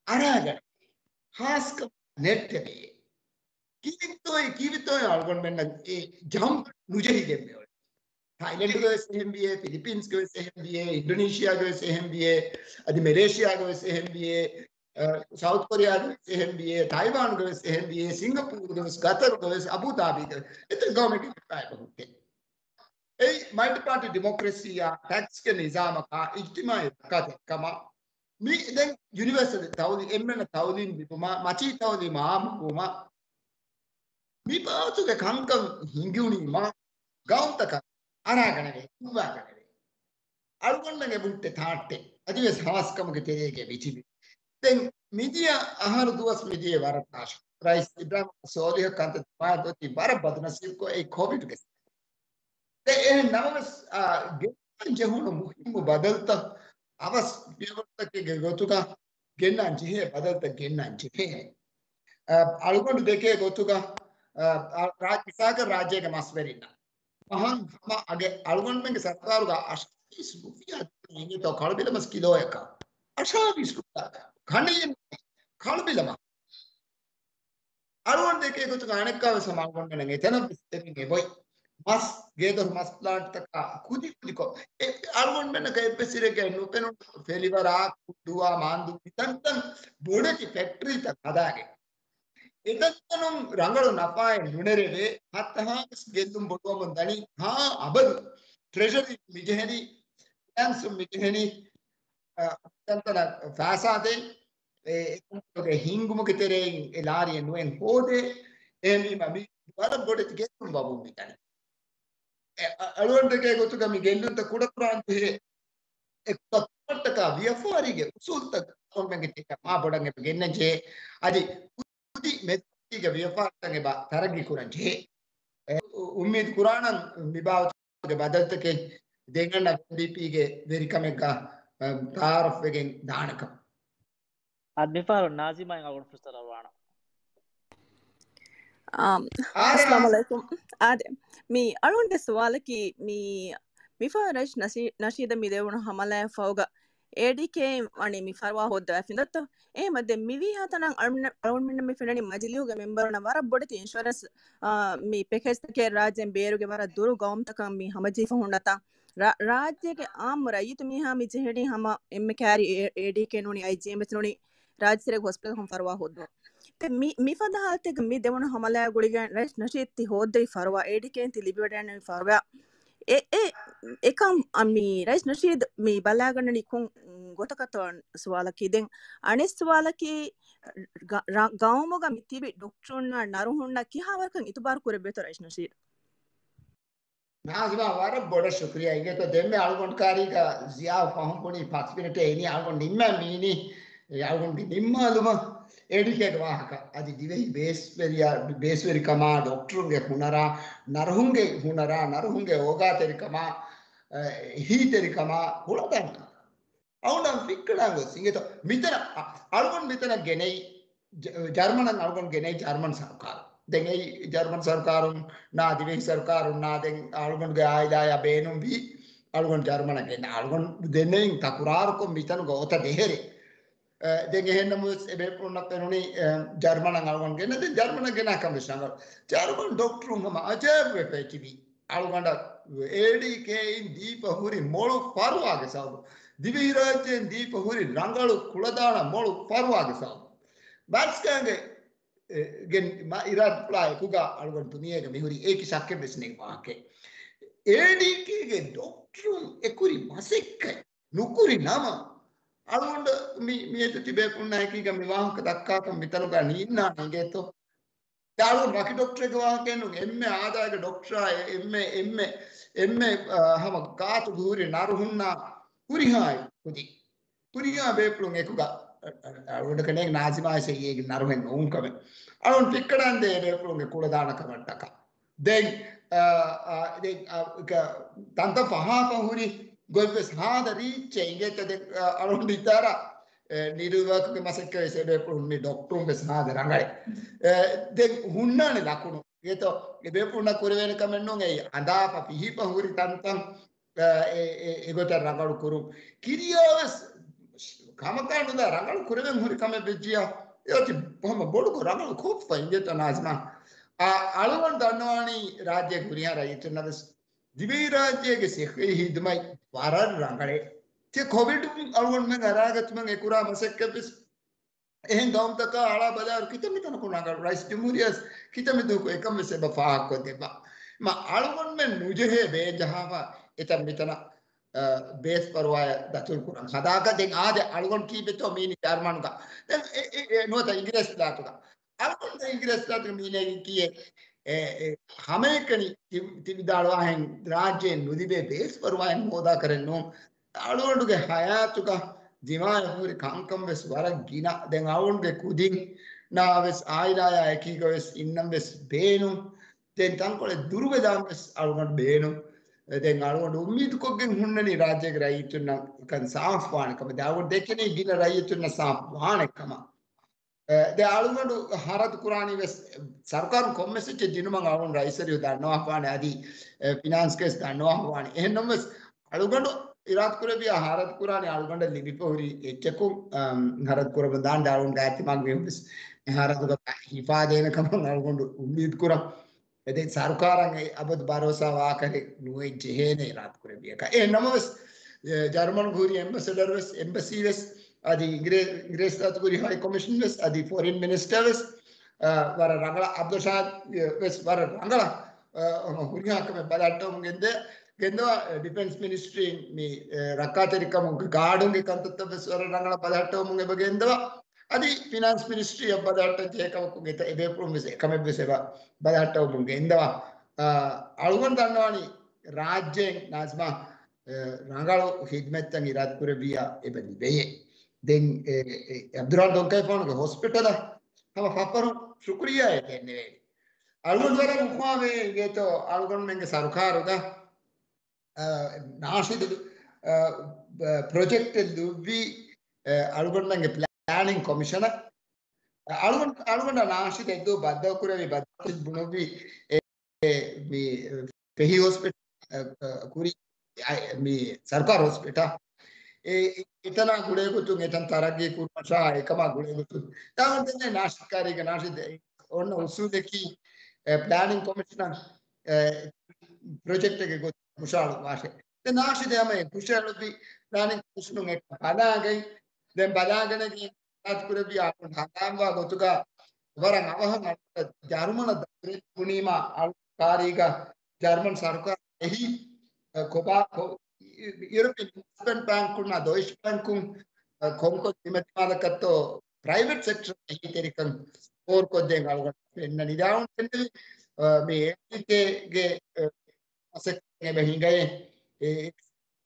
އަރާގަނެ ހާސްކަމަށް ނެއްޓެވޭ. ކީއްތޯއި، ކީއްތޯއި އަޅުގަނޑުމެންނަށް އެ ޖަމްޕް ނުޖެހިގެން މިއޮތް. ތައިލެންޑުގަ ވެސް އެހެންވިއޭ، ފިލިޕީންސްގަ ވެސް އެހެންވިއޭ، އިންޑޮނީޝިއާގަ ވެސް އެހެންވިއޭ، އަދި މެލޭޝިއާގަ ވެސް އެހެންވިއޭ، އަ، ސައުތް ކޮރިއާގަ ވެސް އެހެންވިއޭ، ތައިވާންގަ ވެސް އެހެންވިއޭ، ސިންގަޕޫރުގަ ވެސް، ގަތަރުގަ ވެސް، އަބޫދާބީގަ ވެސް، އެތައް ގައުމެއްގެ އެއީ މަލްޓިޕާޓީ ޑިމޮކްރަސީއާ، ޓެކްސްގެ ނިޒާމަކާ، އިޖްތިމާއީ ރައްކާތެރިކަމާ، މި ދެން ޔުނިވަރސަލް ތައުލީމް، އެންމެންނަށް ތައުލީމް ލިބުމާ، މަތީ ތައުލީމް އާއްމުވުމާ، މި ބާވަތުގެ ކަންކަން ހިނގުނީމާ، ގައުމުތަކަށް އަރާގަނެވޭ، ހުއްވާގަނެވޭ. އަޅުގަނޑަށް އެބުންތެ ތާއްޓެ، އަދިވެސް ހާސްކަމުގެ ތެރޭގެ ވިތިބި. ދެން މިދިޔަ އަހަރު ދުވަސް މިދިޔަ ވަރަށް ތާށި. ރައީސް އިބްރާހިމް ސޯލިހަށް ކަންތައް ދިމާވެ އޮތީ ވަރަށް ބަދުނަސީބުކޮށް އެ ކޯވިޑްގެ ދެ އެހެން ނަމަވެސް، އާ، ގެންނަން ޖެހުނު މުހިއްމު ބަދަލުތައް އަވަސް ފިޔަވަޅުތަކެއްގެ ގޮތުގަ ގެންނަން ޖެހޭ، ބަދަލުތައް ގެންނަން ޖެހޭ. އާ، އަޅުގަނޑު ދެކޭ ގޮތުގަ، އާ، އާ، ރާ-، މިސާލަކަށް ރާއްޖޭގެ މަސްވެރިންނަށް ފަހަން ހަމަ އަގެއް އަޅުގަނޑުމެންގެ ސަރުކާރުގަ އަށާވީސް ރުފިޔާ ދޭން އިނގޭތޯ ކަޅުބިލަމަސް ކިލޯއަކަށް. އަށާވީސް ރުފިޔާ. ކަނޑައެއް ކަޅުބިލަމަ. އަޅުގަނޑު ދެކޭ ގޮތުގަ އަނެއްކާވެސް ހަމަ އަޅުގަނޑުމެންނަށް އެތަނަށްވެސް ދެމިން އެބޮތް. މަސް، ގޭދޮރު މަސް ޕްލާންޓްތަކާ ކުދި ކުދިކޮށް، އެ އަޅުގަނޑުމެންނަކަށް އެއްވެސް ސިރެއްގައި ނުފެނުނު ފެލިވަރާ، ކުއްޑޫއާ، މާންދޫ، މިތަންތަން ބޮޑެތި ފެކްޓްރީތައް ހަދާގެން، އެތަންތަނުން ރަނގަޅު ނަފާއެއް ނުނެރެވޭ، ހައްތަހާވެސް ގެއްލުން ބޮޑުވަމުން ދަނީ، ހާ އަބަދު ޓްރެޝަރީ މިޖެހެނީ، ފިނޭންސުން މިޖެހެނީ، އަ، ތަންތަނަށް ފައިސާ ދޭ، އެ، އެކަންކަމުގެ ހިންގުމުގެ ތެރެއިން އެ ލާރިއެއް ނުއެއް ހޯދޭ. އެހެންވީމަ މި ވަރަށް ބޮޑެތި ގެއްލުން ވަމުން މިދަނީ. އެ، އަ، އަޅުގަނޑުގެ ގޮތުގަ މި ގެއްލުންތައް ކުޑަކުރާން ޖެހޭ އެ ކުޑަކުރަންޓަކާ ވިޔަފާރީގެ އުސޫލްތައް އަޅުގަނޑުމެންގެ ތެރެއަށް މާ ބޮޑަށް އެބަ ގެންނަން ޖެހޭ. އަދި ކުދި މެދު ގެ ވިޔަފާރިތައް އެބަ ތަރައްގީ ކުރަން ޖެހޭ. އެ، އު-، އުއްމީދު ކުރާނަން މި ބާވަތުގެ ބަދަލުތަކެއް ދެން އަންނަ އެމްޑީޕީގެ ވެރިކަމެއްގަ، އަ، ތައާރަފްވެގެން ދާނެކަން. އަދި މިފަހަރު ނާޒިމާއަށް އަޅުގަނޑު ފުރުސަތު އަރުވާނަން. އާ، އާދެ، އައްސަލާމު އާދެ. އަލައިކުމް. އާދެ، މި އަޅުގަނޑުގެ ސުވާލަކީ މި، މިފަހަރު ރައީސް ނަޝީ-، ނަޝީދަށް މި ދެވުނު ހަމަލާއަށް ފަހުގަ އޭޑީކޭ ވަނީ މި ފަރުވާ ހޯއްދަވާފިން ދައްތޯ؟ އެހެމަ ދެން މިވީހާ ތަނަށް އަޅުމެން-، އަޅުމެންނަށް މި ފެންނަނީ މަޖިލީހުގެ މެމްބަރުންނަށް ވަރަށް ބޮޑެތި އިންޝުއަރެންސް، އާ، މި ޕެކޭޖްތަކެއް ރާއްޖޭން ބޭރުގެ ވަރަށް ދުރު ގައުމުތަކަށް މި ހަމަޖެހިފަ ހުންނަތާ. ރާ-، ރާއްޖޭގެ އާއްމު ރައްޔިތު މީހާ މި ޖެހެނީ ހަމަ އެންމެ ކައިރި އޭ-، އޭޑީކޭ ނޫނީ އައިޖީއެމްއެސް ނޫނީ ރާއްޖެ ތެރޭގެ ހޮސްޕިޓަލް ކަން ފަރުވާ ހޯއްދުން. ދެން މި، މިފަދަ ހާލަތެއްގަ މި ދެވުނު ހަމަލާއާ ގުޅިގެން ރައީސް ނަޝީދު ތި ހޯއްދަވި ފަރުވާ އޭޑީކޭއިން ތި ލިބިވަޑައިގަންނަވި ފަރުވާ. އެ، އެ، އެކަން މި ރައީސް ނަޝީދު މި ބަލާގަންނަނީ ކޮން ގޮތަކަށްތޯ ސުވާލަކީ. ދެން އަނެއް ސުވާލަކީ ގަ-، ރަ-، ގައުމުގަ މި ތިބި ޑޮކްޓަރުންނާ ނަރުހުންނާ ކިހާވަރަކަށް އިތުބާރު ކުރެއްވޭތޯ ރައީސް ނަޝީދު؟ ނާޒިމާ ވަރަށް ބޮޑަށް ޝުކުރިއްޔާ. އިނގޭތޯ ދެންމެ އަޅުގަނޑު ކާރީގަ ޒިޔާ ފަހުން ބުނީ ފަސް މިނެޓެއް އިނީ އަޅުގަނޑު ނިންމާ މީނީ. އެ އަޅުގަނޑުގެ ނިންމާލުމަށް އޭޑީކޭގެ ވާހަކަ އަދި ދިވެހި ބޭސްވެރިޔާ، ބޭސްވެރިކަމާ، ޑޮކްޓަރުންގެ ހުނަރާ، ނަރުހުންގެ ހުނަރާ، ނަރުހުންގެ އޯގާތެރިކަމާ، އެ، އެހީތެރިކަމާ، ހުޅަދާން އަޅުގަނޑަށް ފިއްކަނޑާ ގޮސް އިނގޭތޯ. މިތަނަށް އަ-، އަޅުގަނޑު މިތަނަށް ގެނައީ ޖަ-، ޖަރްމަނަށް އަޅުގަނޑު ގެނައީ ޖަރްމަން ސަރުކާރު. ދެން އެއީ ޖަރްމަން ސަރުކާރުންނާ ދިވެހި ސަރުކާރުންނާ ދެން އަޅުގަނޑުގެ އާއިލާޔާ ބޭނުންވީ އަޅުގަނޑު ޖަރްމަނަށް ގެން. އަޅުގަނޑު ދެންނެވިން ތަކުރާރުކޮށް މިތަނުގަ އޮތަ ދެހެރެ. އެ، ދެން އެހެންނަމަވެސް އެބޭފުޅުންނަށް ފެނުނީ، އެ، ޖަރްމަނަށް އަޅުގަނޑު ގެންނަ. ދެން ޖަރްމަނަށް ގެނާ ކަން ވެސް ރަނގަޅު. ޖަރްމަން ޑޮކްޓަރުން ހަމަ އަޖައިބުވެފަ ތިބީ. އަޅުގަނޑަށް އޭޑީކޭއިން ދީފަ ހުރި މޮޅު ފަރުވާގެ ސަބަބު، ދިވެހިރާއްޖޭން ދީފަ ހުރި ރަނގަޅު ކުޅަދާނަ މޮޅު ފަރުވާގެ ސަބަބު، މާސްކާގެ، އެ، ގެން މަ-، އިރާދަފުޅާ އެކުގަ އަޅުގަނޑު ދުނިޔޭގަ މިހުރީ އޭކި ޝައްކެއް ވެސް ނެތް ވާހަކައެއް. އޭޑީކޭގެ ޑޮކްޓަރުން އެކުރި މަސައްކަތް ނުކުރި ނަމަ، އަޅުގަނޑަށް މި-، މިއަދު ތިބޭފުޅުންނާ އެކީގަ މި ވާހަކަ ދައްކާކަށް މިތަނުގަ ނީންނާނެ އިނގޭތޯ. އަޅުގަނޑު ވަކި ޑޮކްޓަރެއްގެ ވާހަކައެއް ނޫން. އެންމެ އާދައިގެ ޑޮކްޓަރާ، އެ-، އެންމެ، އެންމެ، އެންމެ، އާ، ހަމަ ގާތުގަ ހުރި ނަރުހުންނާ ހުރިހާ ކުދި، ހުރިހާ ބޭފުޅުން އެކުގަ، އަ-، އަ-، އަޅުގަނޑަކަށް ނާޒިމާވެސް އެއީ އޭގެ ނަރުހެއް ނޫންކަމެއް. އަޅުގަނޑު ފިއްކަނޑާންދޭ އެބޭފުޅުންގެ ކުޅަދާނަ ކަމަށްޓަކާ. ދެން، އާ، އާ، ދެން، އާ، ތަންތަން ފަހާފަ ހުރި ގޮތްވެސް ހާދަ ރީއްޗެއް އިނގޭތަ ދެން، އާ، އަޅުގަނޑު ހިތާރާ، އެ، ނިޓްވޯކްގެ މަސައްކަތް ވެސް އެބޭފުޅުން މި ޑޮކްޓަރުން ވެސް ހާދަ ރަނގަޅޭ. އެ، ދެން ހުންނާނެ ލަކުނު. އިނގޭތޯ އެބޭފުޅުންނަށް ކުރެވޭނެ ކަމެއް ނޫން. އެ އަނދާފަ ފިހިފަ ހުރި ތަންތަން، އެ، އެ، އެ، އެގޮތަށް ރަނގަޅު ކުރުން. ކިރިޔާވެސް ކަމަކާ ނުލާ ރަނގަޅު ކުރެވެން ހުރި ކަމެއް ވެއްޖިޔާ، އެއޮތީ ހަމަ ބޮޑު ރަނގަޅު ކޮށްފަ އިނގޭތޯ ނާޒިމާ. އަ-، އަޅުގަނޑު ދަންނަވާނީ ރާއްޖޭގެ ހުރިހާ ރައްޔިތުންނަށް ވެސް ދިވެހިރާއްޖޭގެ ސިއްހީ ހިދުމަތް ވަރަށް ރަނގަޅޭ. ތި ކޮވިޑުން އަޅުގަނޑުމެން އަރާގަތުމަށް އެކުރާ މަސައްކަތް ވެސް އެހެން ގައުމުތަކާ އަޅާ ބަލާއިރު ކިތަންމެ ތަނަކުން ރަނގަޅު. ރައީސް ޖުމްހޫރިއްޔާ ކިތަންމެ ދުވަހަކު އެކަން ވެސް އެބަ ފާހަގަކޮށްދެއްވާ. މަ އަޅުގަނޑުމެން ނުޖެހޭ ބޭން ޖަހާފަ އެތަން މިތަނަށް، އަ، ބޭސް ފަރުވާއެއް ދަތުރު ކުރަން ހަދާކަށް. ދެން އާދެ އަޅުގަނޑު ކީއްވެތޯ މީނީ ޖާރމަނުގަ. ދެން އެ، އެ، އެ، ނުވަތަ އިނގިރޭސި ދާތުގަ. އަޅުގަނޑު އިނގިރޭސި ދާތުގަ މީނީ ކީއެއް، އެ، އެ، ހަމައެކަނި ތި، ތި ވިދާޅުވާހެން ރާއްޖޭން ނުލިބޭ ބޭސް ފަރުވާއެއް ހޯދާކަށް ނޫން. އަޅުގަނޑުގެ ހަޔާތުގަ ދިމާވެ ހުރި ކަންކަން ވެސް ވަރަށް ގިނަ. ދެން އަޅުގަނޑުގެ ކުދިންނާ ވެސް އާއިލާޔާ އެކީގަ ވެސް އިންނަން ވެސް ބޭނުން. ދެން ތަންކޮޅެއް ދުރުވެދާން ވެސް އަޅުގަނޑު ބޭނުން. ދެން އަޅުގަނޑު އުއްމީދުކޮށްގެން ހުންނަނީ ރާއްޖޭގެ ރައްޔިތުންނަށް ކަން ސާފުވާނެ ކަމަށް. ދެން އަޅުގަނޑު ދެކެނީ ގިނަ ރައްޔިތުންނަށް ސާފުވާނެ ކަމަށް. އެ، ދެ އަޅުގަނޑު ހަރަދު ކުރާނީ ވެސް ސަރުކާރުން ކޮންމެސެއްޗެއް ދިނުމަށް އަޅުގަނޑު ރައީސަރިހު ދަންނަވާފާނެ އަދި، އެ، ފިނާންސްގެ ވެސް ދަންނަވާފާނެ. އެހެންނަމަވެސް އަޅުގަނޑު އިރާދަކުރެއްވިޔާ ހަރަދު ކުރާނީ އަޅުގަނޑަށް ލިބިފަ ހުރި އެއްޗަކުން، އަމް، ހަރަދު ކުރަމުން ދާން އަޅުގަނޑު ގާތްތިމާގެ މީހުން ވެސް އެ ހަރަދުގަ ހިފާދޭނެ ކަމަށް އަޅުގަނޑު އުއްމީދު ކުރަން. އެދެން ސަރުކާރަށް އެ އަބަދު ބަރޯސާ ވާކަރެއް ނުވެ ޖެހޭނެ އިރާދަ ކުރެއްވިޔަކަށް. އެހެން ނަމަވެސް، އެ، ޖަރުމަނުގެ ހުރި އެމްބަސަޑަރ ވެސް، އެމްބަސީ ވެސް އަދި އިނގިރޭ-، އިނގިރޭސި ދައުލަތުގެ ހުރި ހައި ކޮމިޝަނަރ ވެސް އަދި ފޮރިން މިނިސްޓަރ ވެސް، އަ، ވަރަށް ރަނގަޅަށް، އަބްދުލް ޝާދް ވެސް ވަރަށް ރަނގަޅަށް، އަ، ހުރިހާ ކަމެއް ބަލަހައްޓަވަމުން ގެންދެ-، ގެންދަވާ، އެ، ޑިފެންސް މިނިސްޓްރީން މި، އެ، ރައްކާތެރިކަމުގެ ގާޑުންގެ ކަންތައްތައް ވެސް ވަރަށް ރަނގަޅަށް ބަލަހައްޓަވަމުން އެބަ ގެންދަވާ. އަދި ފިނާންސް މިނިސްޓްރީއަށް ބަލަހައްޓަން ޖެހޭ ކަމަކުން އެތަ އެބޭފުޅުން ވެސް އެކަމެއް ވެސް އެބަ ބަލަހައްޓަވަމުން ގެންދަވާ. އާ، އަޅުގަނޑު ދަންނަވާނީ ރާއްޖޭން ނާޒްމާ، އެ، ރަނގަޅު ހިދްމަތްތައް އިރާދަ ކުރެއްވިއްޔާ އެބަ ލިބެޔޭ. ދެން، އެ، އެ، އަބްދުރަހްމާން ދޮންކައިފާނުގެ ހޮސްޕިޓަލަށް ހަމަ ފައްޕަރު ޝުކުރިއްޔާ އެ ދެންނެވޭނެ. އަޅުގަނޑު ވަރަށް އުފާވޭ އިނގޭތޯ އަޅުގަނޑުމެންގެ ސަރުކާރުގަ، އަ، ނާޝިދު، އަ، ޕްރޮޖެކްޓެއް ލުއްވީ، އަ، އަޅުގަނޑުމެންގެ ޕްލޭނިން ކޮމިޝަނަށް. އަޅުގަނޑު، އަޅުގަނޑަށް ނާޝިދު އެދު ބައްދަލު ކުރެވި ބައްދަލު ބުނުއްވި އެ، އެ، މި ފެހި ހޮސްޕިޓަލް، އަ، އަ، ކުރި، އަ، މި ސަރުކާރު ހޮސްޕިޓަލް. އެ، އެ، އެތަނާ ގުޅޭގޮތުން އެތަން ތަރައްގީ ކުރުމަށާ އެކަމާ ގުޅޭގޮތުން ތާވަން ދެންނެ ނާޝިދު ކާރީގަ ނާޝިދު އެ، އޮންނަ އުސޫލަކީ، އެ، ޕްލޭނިން ކޮމިޝަނަށް، އެ، ޕްރޮޖެކްޓެއްގެ ގޮތުން ހުށަހަޅު ވާށޭ. ދެން ނާޝިދު ހަމަ އެ ހުށަހެޅުއްވި ޕްލޭނިން ކޮމިޝަނުން އެ ބަލާގަތް، ދެން ބަލާގަނެގެން ކުރެއްވި އަޅުގަނޑު ހަނދާންވާ ގޮތުގަ ވަރަށް އަވަހަށް އަޅުގަނޑަށް ޖަރުމަނަށް ދަތުރެއް ބުނީމާ އަޅު ކާރީގަ ޖަރުމަން ސަރުކާރަށް އެހީ، އަ، ކޮބާ-، ކޮ-، އި-، އި-، އިއުރޯޕިއަން އިންވެސްޓްމަންޓް ބޭންކުންނާ ދޮއިޝް ބޭންކުން، އަ، ކޮންކޮށް ތިމަދިމާލަކަށްތޯ ޕްރައިވެޓް ސެކްޓަރ އެހީތެރިކަން ފޯރުކޮށްދޭން އަޅުގަނޑު ފެންނަނީ. ދާވަން ފެންނަނީ، އަ، މި އެމްޑީޕީގެ، އަ، މަސައްކަތް އެބަ ހިނގައޭ. އެ،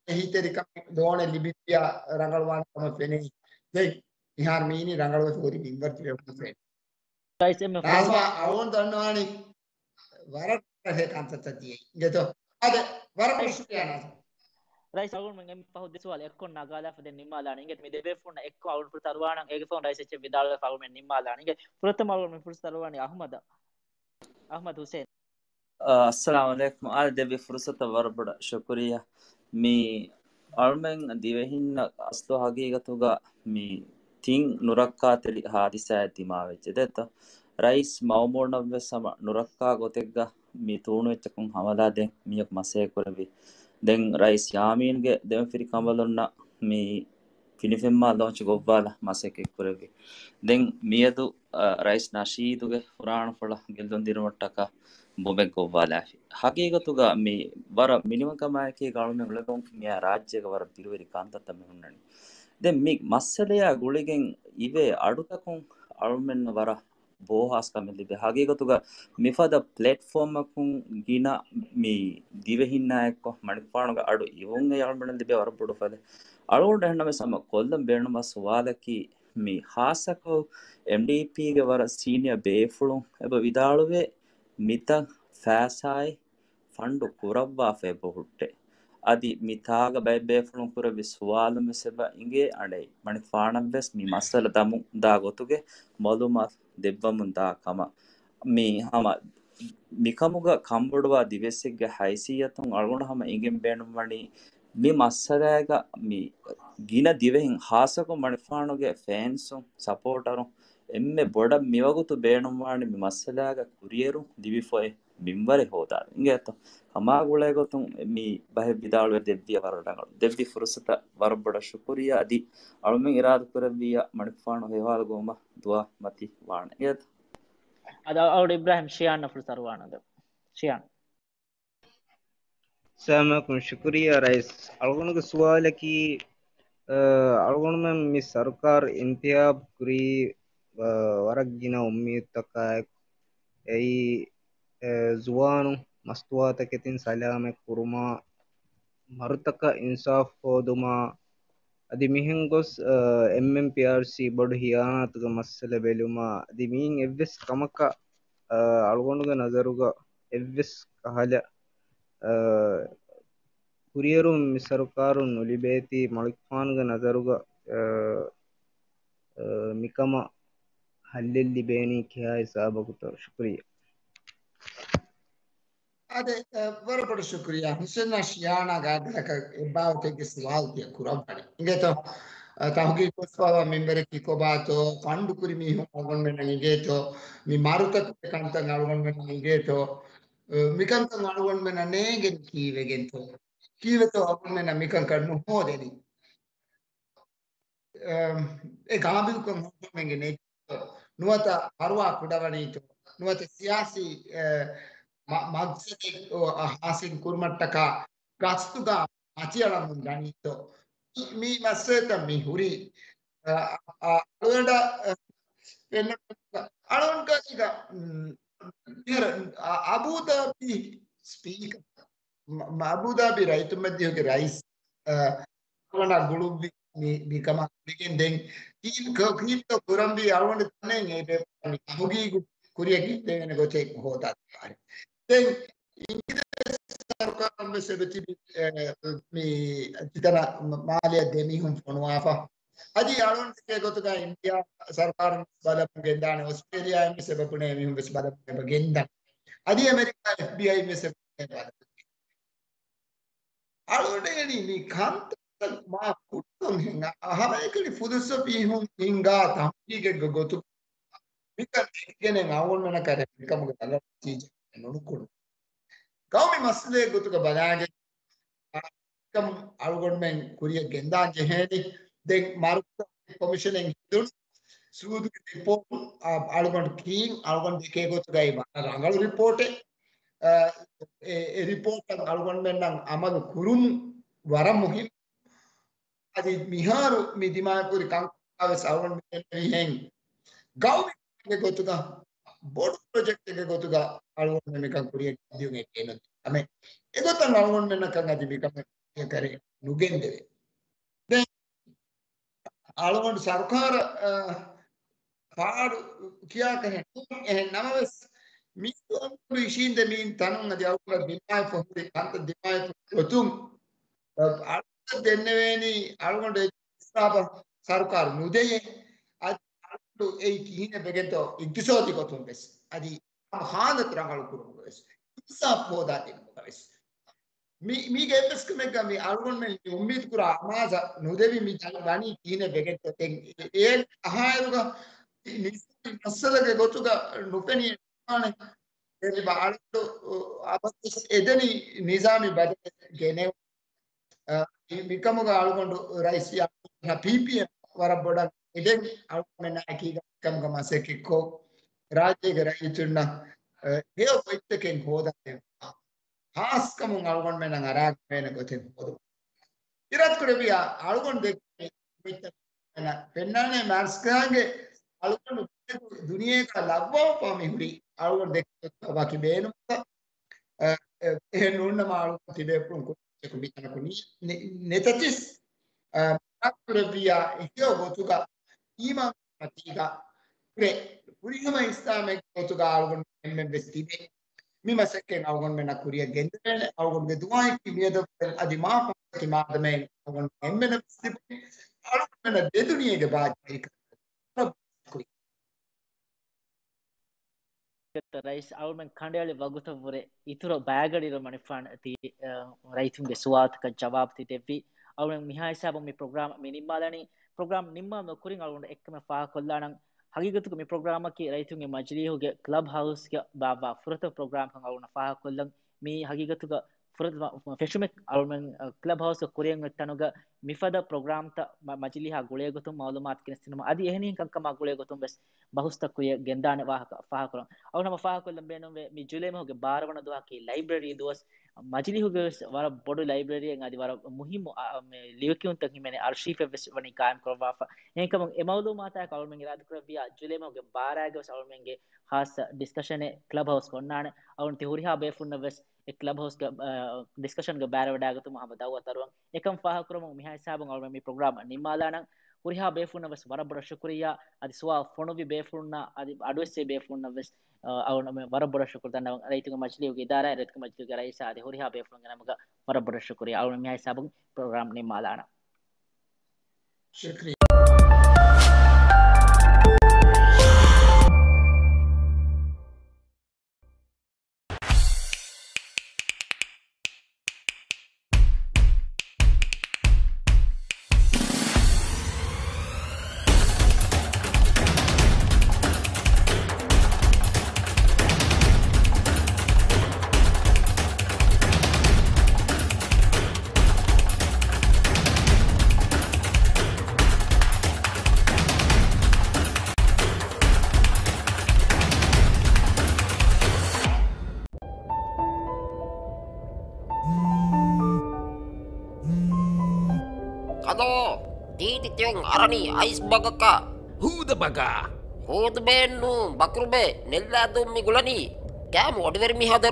އެހީތެރިކަން ލޯނެއް ލިބިއްޔާ ރަނގަޅުވާނެ ކަމަށް ފެނޭ. ދެން މިހާރު މީނީ ރަނގަޅުވެ ހުރި މިންވަރު ދިވެހި ފެނޭ. ރައީސް އެންމެ ރާޒްމާ ފުރުސަތު އަޅުގަނޑު ދަންނަވާނީ ވަރަށް ރަހެ ކަންތައްތައް ދިޔައީ. އިނގޭތޯ؟ އާދެ، ވަރަށް ރައީސް، ބޮޑަށް ޝުކުރިއްޔާ ނާޒް. ރައީސް އަޅުގަނޑުމެން އެންމެ ފަހު ދެ ސުވާލު އެއްކޮށް ނަގާލާފަ ދެން ނިންމާލާނީ. އިނގޭތޯ މި ދެބޭފުޅުންނަށް އެއްކޮށް އަޅުގަނޑު ފުރުސަތު އަރުވާނަން. އޭގެ ފަހުން ރައީސް އެއްޗެއް ވިދާޅުވެފަ އަޅުގަނޑުމެން ނިންމާލާނީ. އިނގޭ ފުރަތަމަ އަޅުގަނޑު މި ފުރުސަތު އަރުވާނީ އަހުމަދަށް. އަހުމަދު ހުސެން. އައްސަލާމު ޢަލައިކުމް. އާދެ، ދެއްވި ފުރުސަތަށް ވަރަށް ބޮޑަށް ޝުކުރިއްޔާ. މި އަޅުމެން ދިވެހިންނަށް އަސްލު ހަގީގަތުގަ މި ތިން ނުރައްކާތެރި ހާދިސާއެއް ދިމާވެއްޖެ ދެއްތަ؟ ރައީސް މައުމޫނަށްވެސް ހަމަ ނުރައްކާ ގޮތެއްގަ މި ތޫނުއެއްޗަކުން ހަމަލާ ދޭން މީހަކު މަސައްކަތް ކުރެއްވި. ދެން ރައީސް ޔާމީންގެ ދެމަފިރި ކަނބަލުންނަށް މި ފިނިފެންމާ ލޯންޗް ގޮއްވާލަ މަސައްކަތް ކުރެއްވި. ދެން މިއަދު، އަ، ރައީސް ނަޝީދުގެ ފުރާނަފުޅަށް ގެއްލުން ދިނުމަށްޓަކާ ބޮމެއް ގޮއްވާލާފި. ހަގީގަތުގަ މި ވަރަށް މިނިވަންކަމާއެކީ އަޅުމެން އުޅެގޮން މިއާ ރާއްޖޭގަ ވަރަށް ބިރުވެރި ކަންތައްތައް މި ހުންނަނީ. ދެން މި މައްސަލަޔާ ގުޅިގެން އިވޭ އަޑުތަކުން އަޅުމެންނަށް ވަރަށް ބޯހާސްކަމެއް ލިބޭ. ހަގީގަތުގަ މިފަދަ ޕްލެޓްފޯމަކުން ގިނަ މި ދިވެހިންނާ އެއްކޮށް މަނިކުފާނުގެ އަޑު އިވުން އެ އަޅުމެންނަށް ލިބޭ ވަރަށް ބޮޑު ފައިދާ. އަޅުގަނޑު އެހެންނަމަވެސް ހަމަ ކޮށްލަން ބޭނުންވާ ސުވާލަކީ މި ހާއްސަކޮށް އެމްޑީޕީގެ ވަރަށް ސީނިއަ ބޭފުޅުން އެބަ ވިދާޅުވޭ މިތައް ފައިސާއެއް ފަންޑު ކުރައްވާފަ އެބަ ހުއްޓޭ. އަދި މި ތާގަ ބައެއް ބޭފުޅުން ކުރެއްވި ސުވާލުން ވެސް އެބަ އިނގޭ އަނެއް މަނިކުފާނަށް ވެސް މި މައްސަލަ ދަމުން ދާ ގޮތުގެ މައުލޫމާތު ދެއްވަމުން ދާ ކަމަށް. މި ހަމަ މިކަމުގަ ކަންބޮޑުވާ ދިވެއްސެއްގެ ހައިސިއްޔަތުން އަޅުގަނޑު ހަމަ އިނގެން ބޭނުންވަނީ މި މައްސަލައިގަ މި ގިނަ ދިވެހިން ހާއްސަކޮށް މަނިކުފާނުގެ ފޭންސުން ސަޕޯޓަރުން އެންމެ ބޮޑަށް މިވަގުތު ބޭނުންވާނެ މި މައްސަލައިގަ ކުރިއެރުން ލިބިފައި މިންވަރެއް ހޯދާނެ. އިނގޭތޯ؟ ހަމާ ގުޅޭގޮތުން މި ބަހެއް ވިދާޅުވެ ދެއްވިޔަ ވަރަށް ރަނގަޅު. ދެއްވި ފުރުސަތަށް ވަރަށް ބޮޑަށް ޝުކުރިއްޔާ. އަދި އަޅުމެން އިރާދަ ކުރެއްވިއްޔާ މަނިކުފާނު ހެޔޮހާލު ގޮވުމަށް ދުޢާ މަތި ވާނެ. އިނގޭތޯ؟ އަދި އަޅު އިބްރާހިމް ޝިޔާން ފުރުސަތު އަރުވާނަން. ޝިޔާން. އައްސަލާމު ޢަލައިކުމް. ޝުކުރިއްޔާ ރައީސް. އަޅުގަނޑުގެ ސުވާލަކީ، އަ، އަޅުގަނޑުމެން މި ސަރުކާރު އިންތިހާބު ކުރީ، އަ، ވަރަށް ގިނަ އުއްމީދުތަކާއެކު. އެއީ، އަ، ޒުވާނުން މަސްތުވާތަކެތިން ސަލާމަތް ކުރުމާ، މަރުތަކަށް އިންސާފު ހޯދުމާ، އަދި މިހެން ގޮސް، އަ، އެމްއެމްޕީއާރްސީ ބޮޑު ހިޔާނާތުގެ މައްސަލަ ބެލުމާ، އަދި މިއިން އެއްވެސް ކަމަކަށް، އަ، އަޅުގަނޑުގެ ނަޒަރުގަ އެއްވެސް ކަހަލަ، އަ، ކުރިއެރުން މި ސަރުކާރުން ނުލިބޭތީ، މަނިކުފާނުގެ ނަޒަރުގަ، އަ، އަ، މިކަމަށް ހައްލެއް ލިބޭނީ ކިހާ ހިސާބަކުތޯ؟ ޝުކުރިއްޔާ. އާދެ، އަ، ވަރަށް ބޮޑަށް ޝުކުރިއްޔާ. ހުސެންއާ ޝިޔާނާ ގާތްގަނޑަކަށް އެއްބާވަތެއްގެ ސުވާލު ތިޔަ ކުރައްވަނީ. އިނގޭތޯ؟ އަ، ތަހުގީގު ކޮށްފައިވާ މިންވަރަކީ ކޮބާތޯ؟ ފަންޑު ކުރި މީހުން އަޅުގަނޑުމެންނަށް އިނގޭތޯ؟ މި މަރުތަކުގެ ކަންތައް އަޅުގަނޑުމެންނަށް އިނގޭތޯ؟ މިކަންކަން އަޅުގަނޑުމެންނަށް ނޭނގެނީ ކީއްވެގެންތޯ؟ ކީއްވެތޯ އަޅުގަނޑުމެންނަށް މިކަންކަން ނުހޯދެނީ؟ އަ، އެ ގާބިލްކަން އަޅުގަނޑުމެންގެ ނެތް ނުވަތަ ފަރުވާ ކުޑަވަނީތޯ؟ ނުވަތަ ސިޔާސީ، އަ، މަ-، މަގްސަދެއް، އަ، ހާސިލް ކުރުމަށްޓަކާ ގަސްތުގަ މަތިއަޅަމުން ދަނީތޯ؟ މި، މި މައްސަލަތައް މި ހުރީ، އަ، އަ، އަޅުގަނޑަށް، އަ، ފެންނަ، އަޅުގަނޑު ކައިގަ، މް، މިހާރު، އަ، އަބޫދާބީ ސްޕީކަރ، މ-، މ-، އަބޫދާބީ ރައްޔިތުންމެދު ދިވެހިގެ ރައީސް، އަ، އަޅުގަނޑާ ގުޅުއްވި މި، މި ކަމާ ގުޅިގެން ދެން ކީ-، ކ-، ކީއްތޯ ކުރަންވީ އަޅުގަނޑު ދަންނައިން އެ ބޭފުޅާ މި ތަހުގީގު ކުރިއަށް ގެންދެވޭނެ ގޮތެއް ހޯދާ ދާނެ. ދެން އިނގިރޭސި ސަރުކާރުން ވެސް އެބަ ތިބި، އެ، މި ތިތަނަށް މ-، މާލެއަށް ދެމީހުން ފޮނުވާފަ. އަދި އަޅުގަނޑު ދެކޭ ގޮތުގަ އިންޑިއާ ސަރުކާރުން ބަލަމުން ގެންދާނެ، އޮސްޓްރޭލިއާއިން ވެސް އެބަ ބުނޭ މީހުން ވެސް ބަލަމުން އެބަ ގެންދަން. އަދި އެމެރިކާ އެފްބީއައި ވެސް އެބަ ބުނޭ ބަލަމުން. އަޅުގަނޑު އެނީ މި ކަންތައް މާ ކުއްތަން ހެން ހަމައެކަނި ފުދުއްސަ ފީހުން ހިންގާ ތަހުގީގެއްގެ ގޮތު މިކަން ދެކިގެނެއް އަޅުގަނޑުމެންނަކަށް މިކަމުގެ ރަނގަޅު ނަތީޖާ ނުނުކުޅު. ގައުމީ މައްސަލައެއް ގޮތުގަ ބަލާގެން އަ، ކަމު އަޅުގަނޑުމެން ކުރިއަށް ގެންދާން ޖެހޭނީ. ދެން މަރުކަޒު ކޮމިޝަނެއް ހެދުނު ސޫދުގެ ރިޕޯޓު، އަ، އަޅުގަނޑު ކީން އަޅުގަނޑު ދެކޭ ގޮތުގައި ވަރަށް ރަނގަޅު ރިޕޯޓެއް. އަ، އެ، އެ ރިޕޯޓަށް އަޅުގަނޑުމެންނަށް އަމަލު ކުރުން ވަރަށް މުހިންމު. އަދި މިހާރު މި ދިމާވެފަ ހުރި ކަންކަން ވެސް އަޅުގަނޑުމެން މިހެން ގައުމީ ގޮތުގަ ބޮޑު ޕްރޮޖެކްޓެއްގެ ގޮތުގަ އަޅުގަނޑުމެން މިކަން ކުރިއަށް ގެންދިޔުން އެ ބޭނުން ކަމެއް. އެގޮތަށް އަޅުގަނޑުމެންނަކަށް އަދި މިކަމެއް ކުރިއަށް ކަރެއް ނުގެންދެވޭ. ދެން އަޅުގަނޑު ސަރުކާރަށް، އަ، ފާޑު ކިޔާކަށެއް ނޫން. އެހެން ނަމަވެސް، މީ ދުވަހު އިށީނދެ މިއިން ތަނުން އަދި އަޅުގަނޑަށް ދިމާވެފަ ހުރި ކަންތައް ދިމާވެފަ ގޮތުން، އަ، އަޅުގަނޑަށް ދެންނެވޭނީ އަޅުގަނޑު އެ ހިސާބަށް ސަރުކާރު ނުދެޔޭ. އަދި އަޅުގަނޑު އެއީ ކިހިނެއް ވެގެންތޯ އިގްތިސޯދީ ގޮތުން ވެސް އަދި ހާލަތު ރަނގަޅު ކުރުމުގަ ވެސް، އިންސާފް ހޯދާ ދިނުމުގަ ވެސް. މި، މީގެ އެއްވެސް ކަމެއްގަ މި އަޅުގަނޑުމެން މި އުއްމީދު ކުރާ އަމާޒަށް ނުދެވި މި ދަނީ ކިހިނެއް ވެގެންތޯ ދެން އެ، އެ އަހާއިރުގަ ނިޒާމީ މައްސަލަގެ ގޮތުގަ ނުފެނި ނުވާނެ. ދެން އަޅުގަނޑު އަބަދުވެސް އެދެނީ ނިޒާމީ ބަދަލެއް ގެނެވުން. އަ، މި، މިކަމުގަ އަޅުގަނޑު ރައީސް ޔާމީން ޕީޕީއެމް ވަރަށް ބޮޑަށް އެދެން އަޅުގަނޑުމެންނާ އެކީގަ މިކަމުގަ މަސައްކަތްކޮށް، ރާއްޖޭގެ ރައްޔިތުންނަށް، އަ، ހެޔޮ ގޮތްތަކެއް ހޯދާދޭން. ހާސްކަމުން އަޅުގަނޑުމެންނަށް އަރާގަނެވޭނެ ގޮތެއް ހޯދުން. އިރާދަކުރެއްވިއްޔާ އަޅުގަނޑު ދެކެ ފެންނާނެ މާރްސްގާންގެ އަޅުގަނޑު ދުނިޔޭގަ ލައްވާފަ މި ހުރި އަޅުގަނޑު ދެކެ ވަކި ބޭނުމަކަށް، އެ، އެ، އެހެން ނޫންނަމަ އަޅުގަނޑު ތިބޭފުޅުން ކުރިއަކު މިތަނަކު ނި-، ނި-، ނެތަތިސް، އަ، ކުރެއްވިއްޔާ އެހެޔޮ ގޮތުގަ އީމާން މަތީގަ ކުރެ ފުރިހަމަ އިސްލާމެއް ގޮތުގަ އަޅުގަނޑު އެންމެން ވެސް ތިބޭ. މި މަސައްކަތް އަޅުގަނޑުމެންނަށް ކުރިއަށް ގެންދަވޭނެ. އަޅުގަނޑުގެ ދުޢާއަކީ މިއަދަށް އަދި މާ ފަހުގަ ތި މާދަމައިން އަޅުގަނޑު އެންމެނަށް ވެސް ތިބޭ. އަޅުގަނޑުމެންނަށް ދެ ދުނިޔޭގެ ބާއްޖަވެރިކަން. ރައީސް އަޅުމެން ކަނޑައެޅި ވަގުތަށްވުރެ އިތުރަށް ބައިގަޑިއިރު މަނިފާން ތި، އަ، ރައްޔިތުންގެ ސުވާލުތަކަށް ޖަވާބު ތި ދެއްވީ. އަޅުމެން މިހާ ހިސާބުން މި ޕްރޮގްރާމް މި ނިންމާލަނީ. ޕްރޮގްރާމް ނިންމާލުމަށް ކުރިން އަޅުގަނޑު އެއްކަމެއް ފާހަގަކޮށްލާނަން. ހަގީގަތުގަ މި ޕްރޮގްރާމަކީ ރައްޔިތުންގެ މަޖިލީހުގެ ކްލަބް ހައުސްގަ ބާއްވާ ފުރަތަމަ ޕްރޮގްރާމްކަން އަޅުގަނޑަށް ފާހަގަކޮށްލަން. މީ ހަގީގަތުގަ ފުރަތަމަ ފެށުމެއް. އަޅުމެން، އަ، ކްލަބް ހައުސްގަ ކުރިއަށް އޮތް ތަނުގަ މިފަދަ ޕްރޮގްރާމްތައް މަ-، މަޖިލީހާ ގުޅޭ ގޮތުން މައުލޫމާތު ގެނެސްދިނުމަށް އަދި އެހެނިހެން ކަންކަމާ ގުޅޭ ގޮތުން ވެސް ބަހުސްތައް ކުރިއަށް ގެންދާނެ ވާހަކަ ފާހަގަކުރަން. އަޅުގަނޑު ހަމަ ފާހަގަކޮށްލަން ބޭނުންވޭ، މި ޖުލައި މަހުގެ ބާރަ ވަނަ ދުވަހަކީ ލައިބްރަރީ ދުވަސް. މަޖިލީހުގެ ވެސް ވަރަށް ބޮޑު ލައިބްރަރީއެއް އަދި ވަރަށް މުހިއްމު، އަ، އަ، މި ލިޔެކިޔުންތައް ހިމެނޭ އަރްޝީފެއް ވެސް ވަނީ ގާއިމް ކުރައްވާފަ. އެހެންކަމުން އެ މައުލޫމާތާއެކު އަޅުމެން އިރާދަކުރެއްވިއްޔާ ޖުލައި މަހުގެ ބާރައިގަ ވެސް އަޅުމެންގެ ހާއްސަ ޑިސްކަޝަނެއް ކްލަބް ހައުސްގަ އޮންނާނެ. އަޅުގަނޑު ތި ހުރިހާ ބޭފުޅުންނަށް ވެސް އެ ކްލަބް ހައުސްގެ، އަ، ޑިސްކަޝަންގަ ބައިވެވަޑައިގަތުމަށް ހަމަ ދައުވަތު އަރުވަން. އެކަން ފާހަގަކުރަމުން މިހާ ހިސާބުން އަޅުމެން މި ޕްރޮގްރާމް ނިންމާލާނަން. ހުރިހާ ބޭފުޅުންނަށް ވެސް ވަރަށް ބޮޑަށް ޝުކުރިއްޔާ. އަދި ސުވާލު ފޮނުއްވި ބޭފުޅުންނަށް އަދި އަޑުއެއްސެވި ބޭފުޅުންނަށް ވެސް، އަ، އަޅުގަނޑު ވަރަށް ބޮޑަށް ޝުކުރު ދަންނަވަން. ރައްޔިތުންގެ މަޖިލީހުގެ އިދާރާ، ރައްޔިތުންގެ މަޖިލީހުގެ ރައީސާ އަދި ހުރިހާ ބޭފުޅުންގެ ނަމުގަ ވަރަށް ބޮޑަށް ޝުކުރިއްޔާ. އަޅުގަނޑު މިހާ ހިސާބުން ޕްރޮގްރާމް ނިންމާލާނަން. ޝުކްރިއްޔާ. އަދޯ، ތީތި ތިއޮން އަރަނީ އައިސް ބަގަކަށް. ހޫދަ ބަގާ. ހޫދުބޭއެއްނޫ، ބަކުރުބޭ، ނެއްލާދޫން މި ގުޅަނީ. ކާމު އޮޑިވެރި މީހާ ދޮރު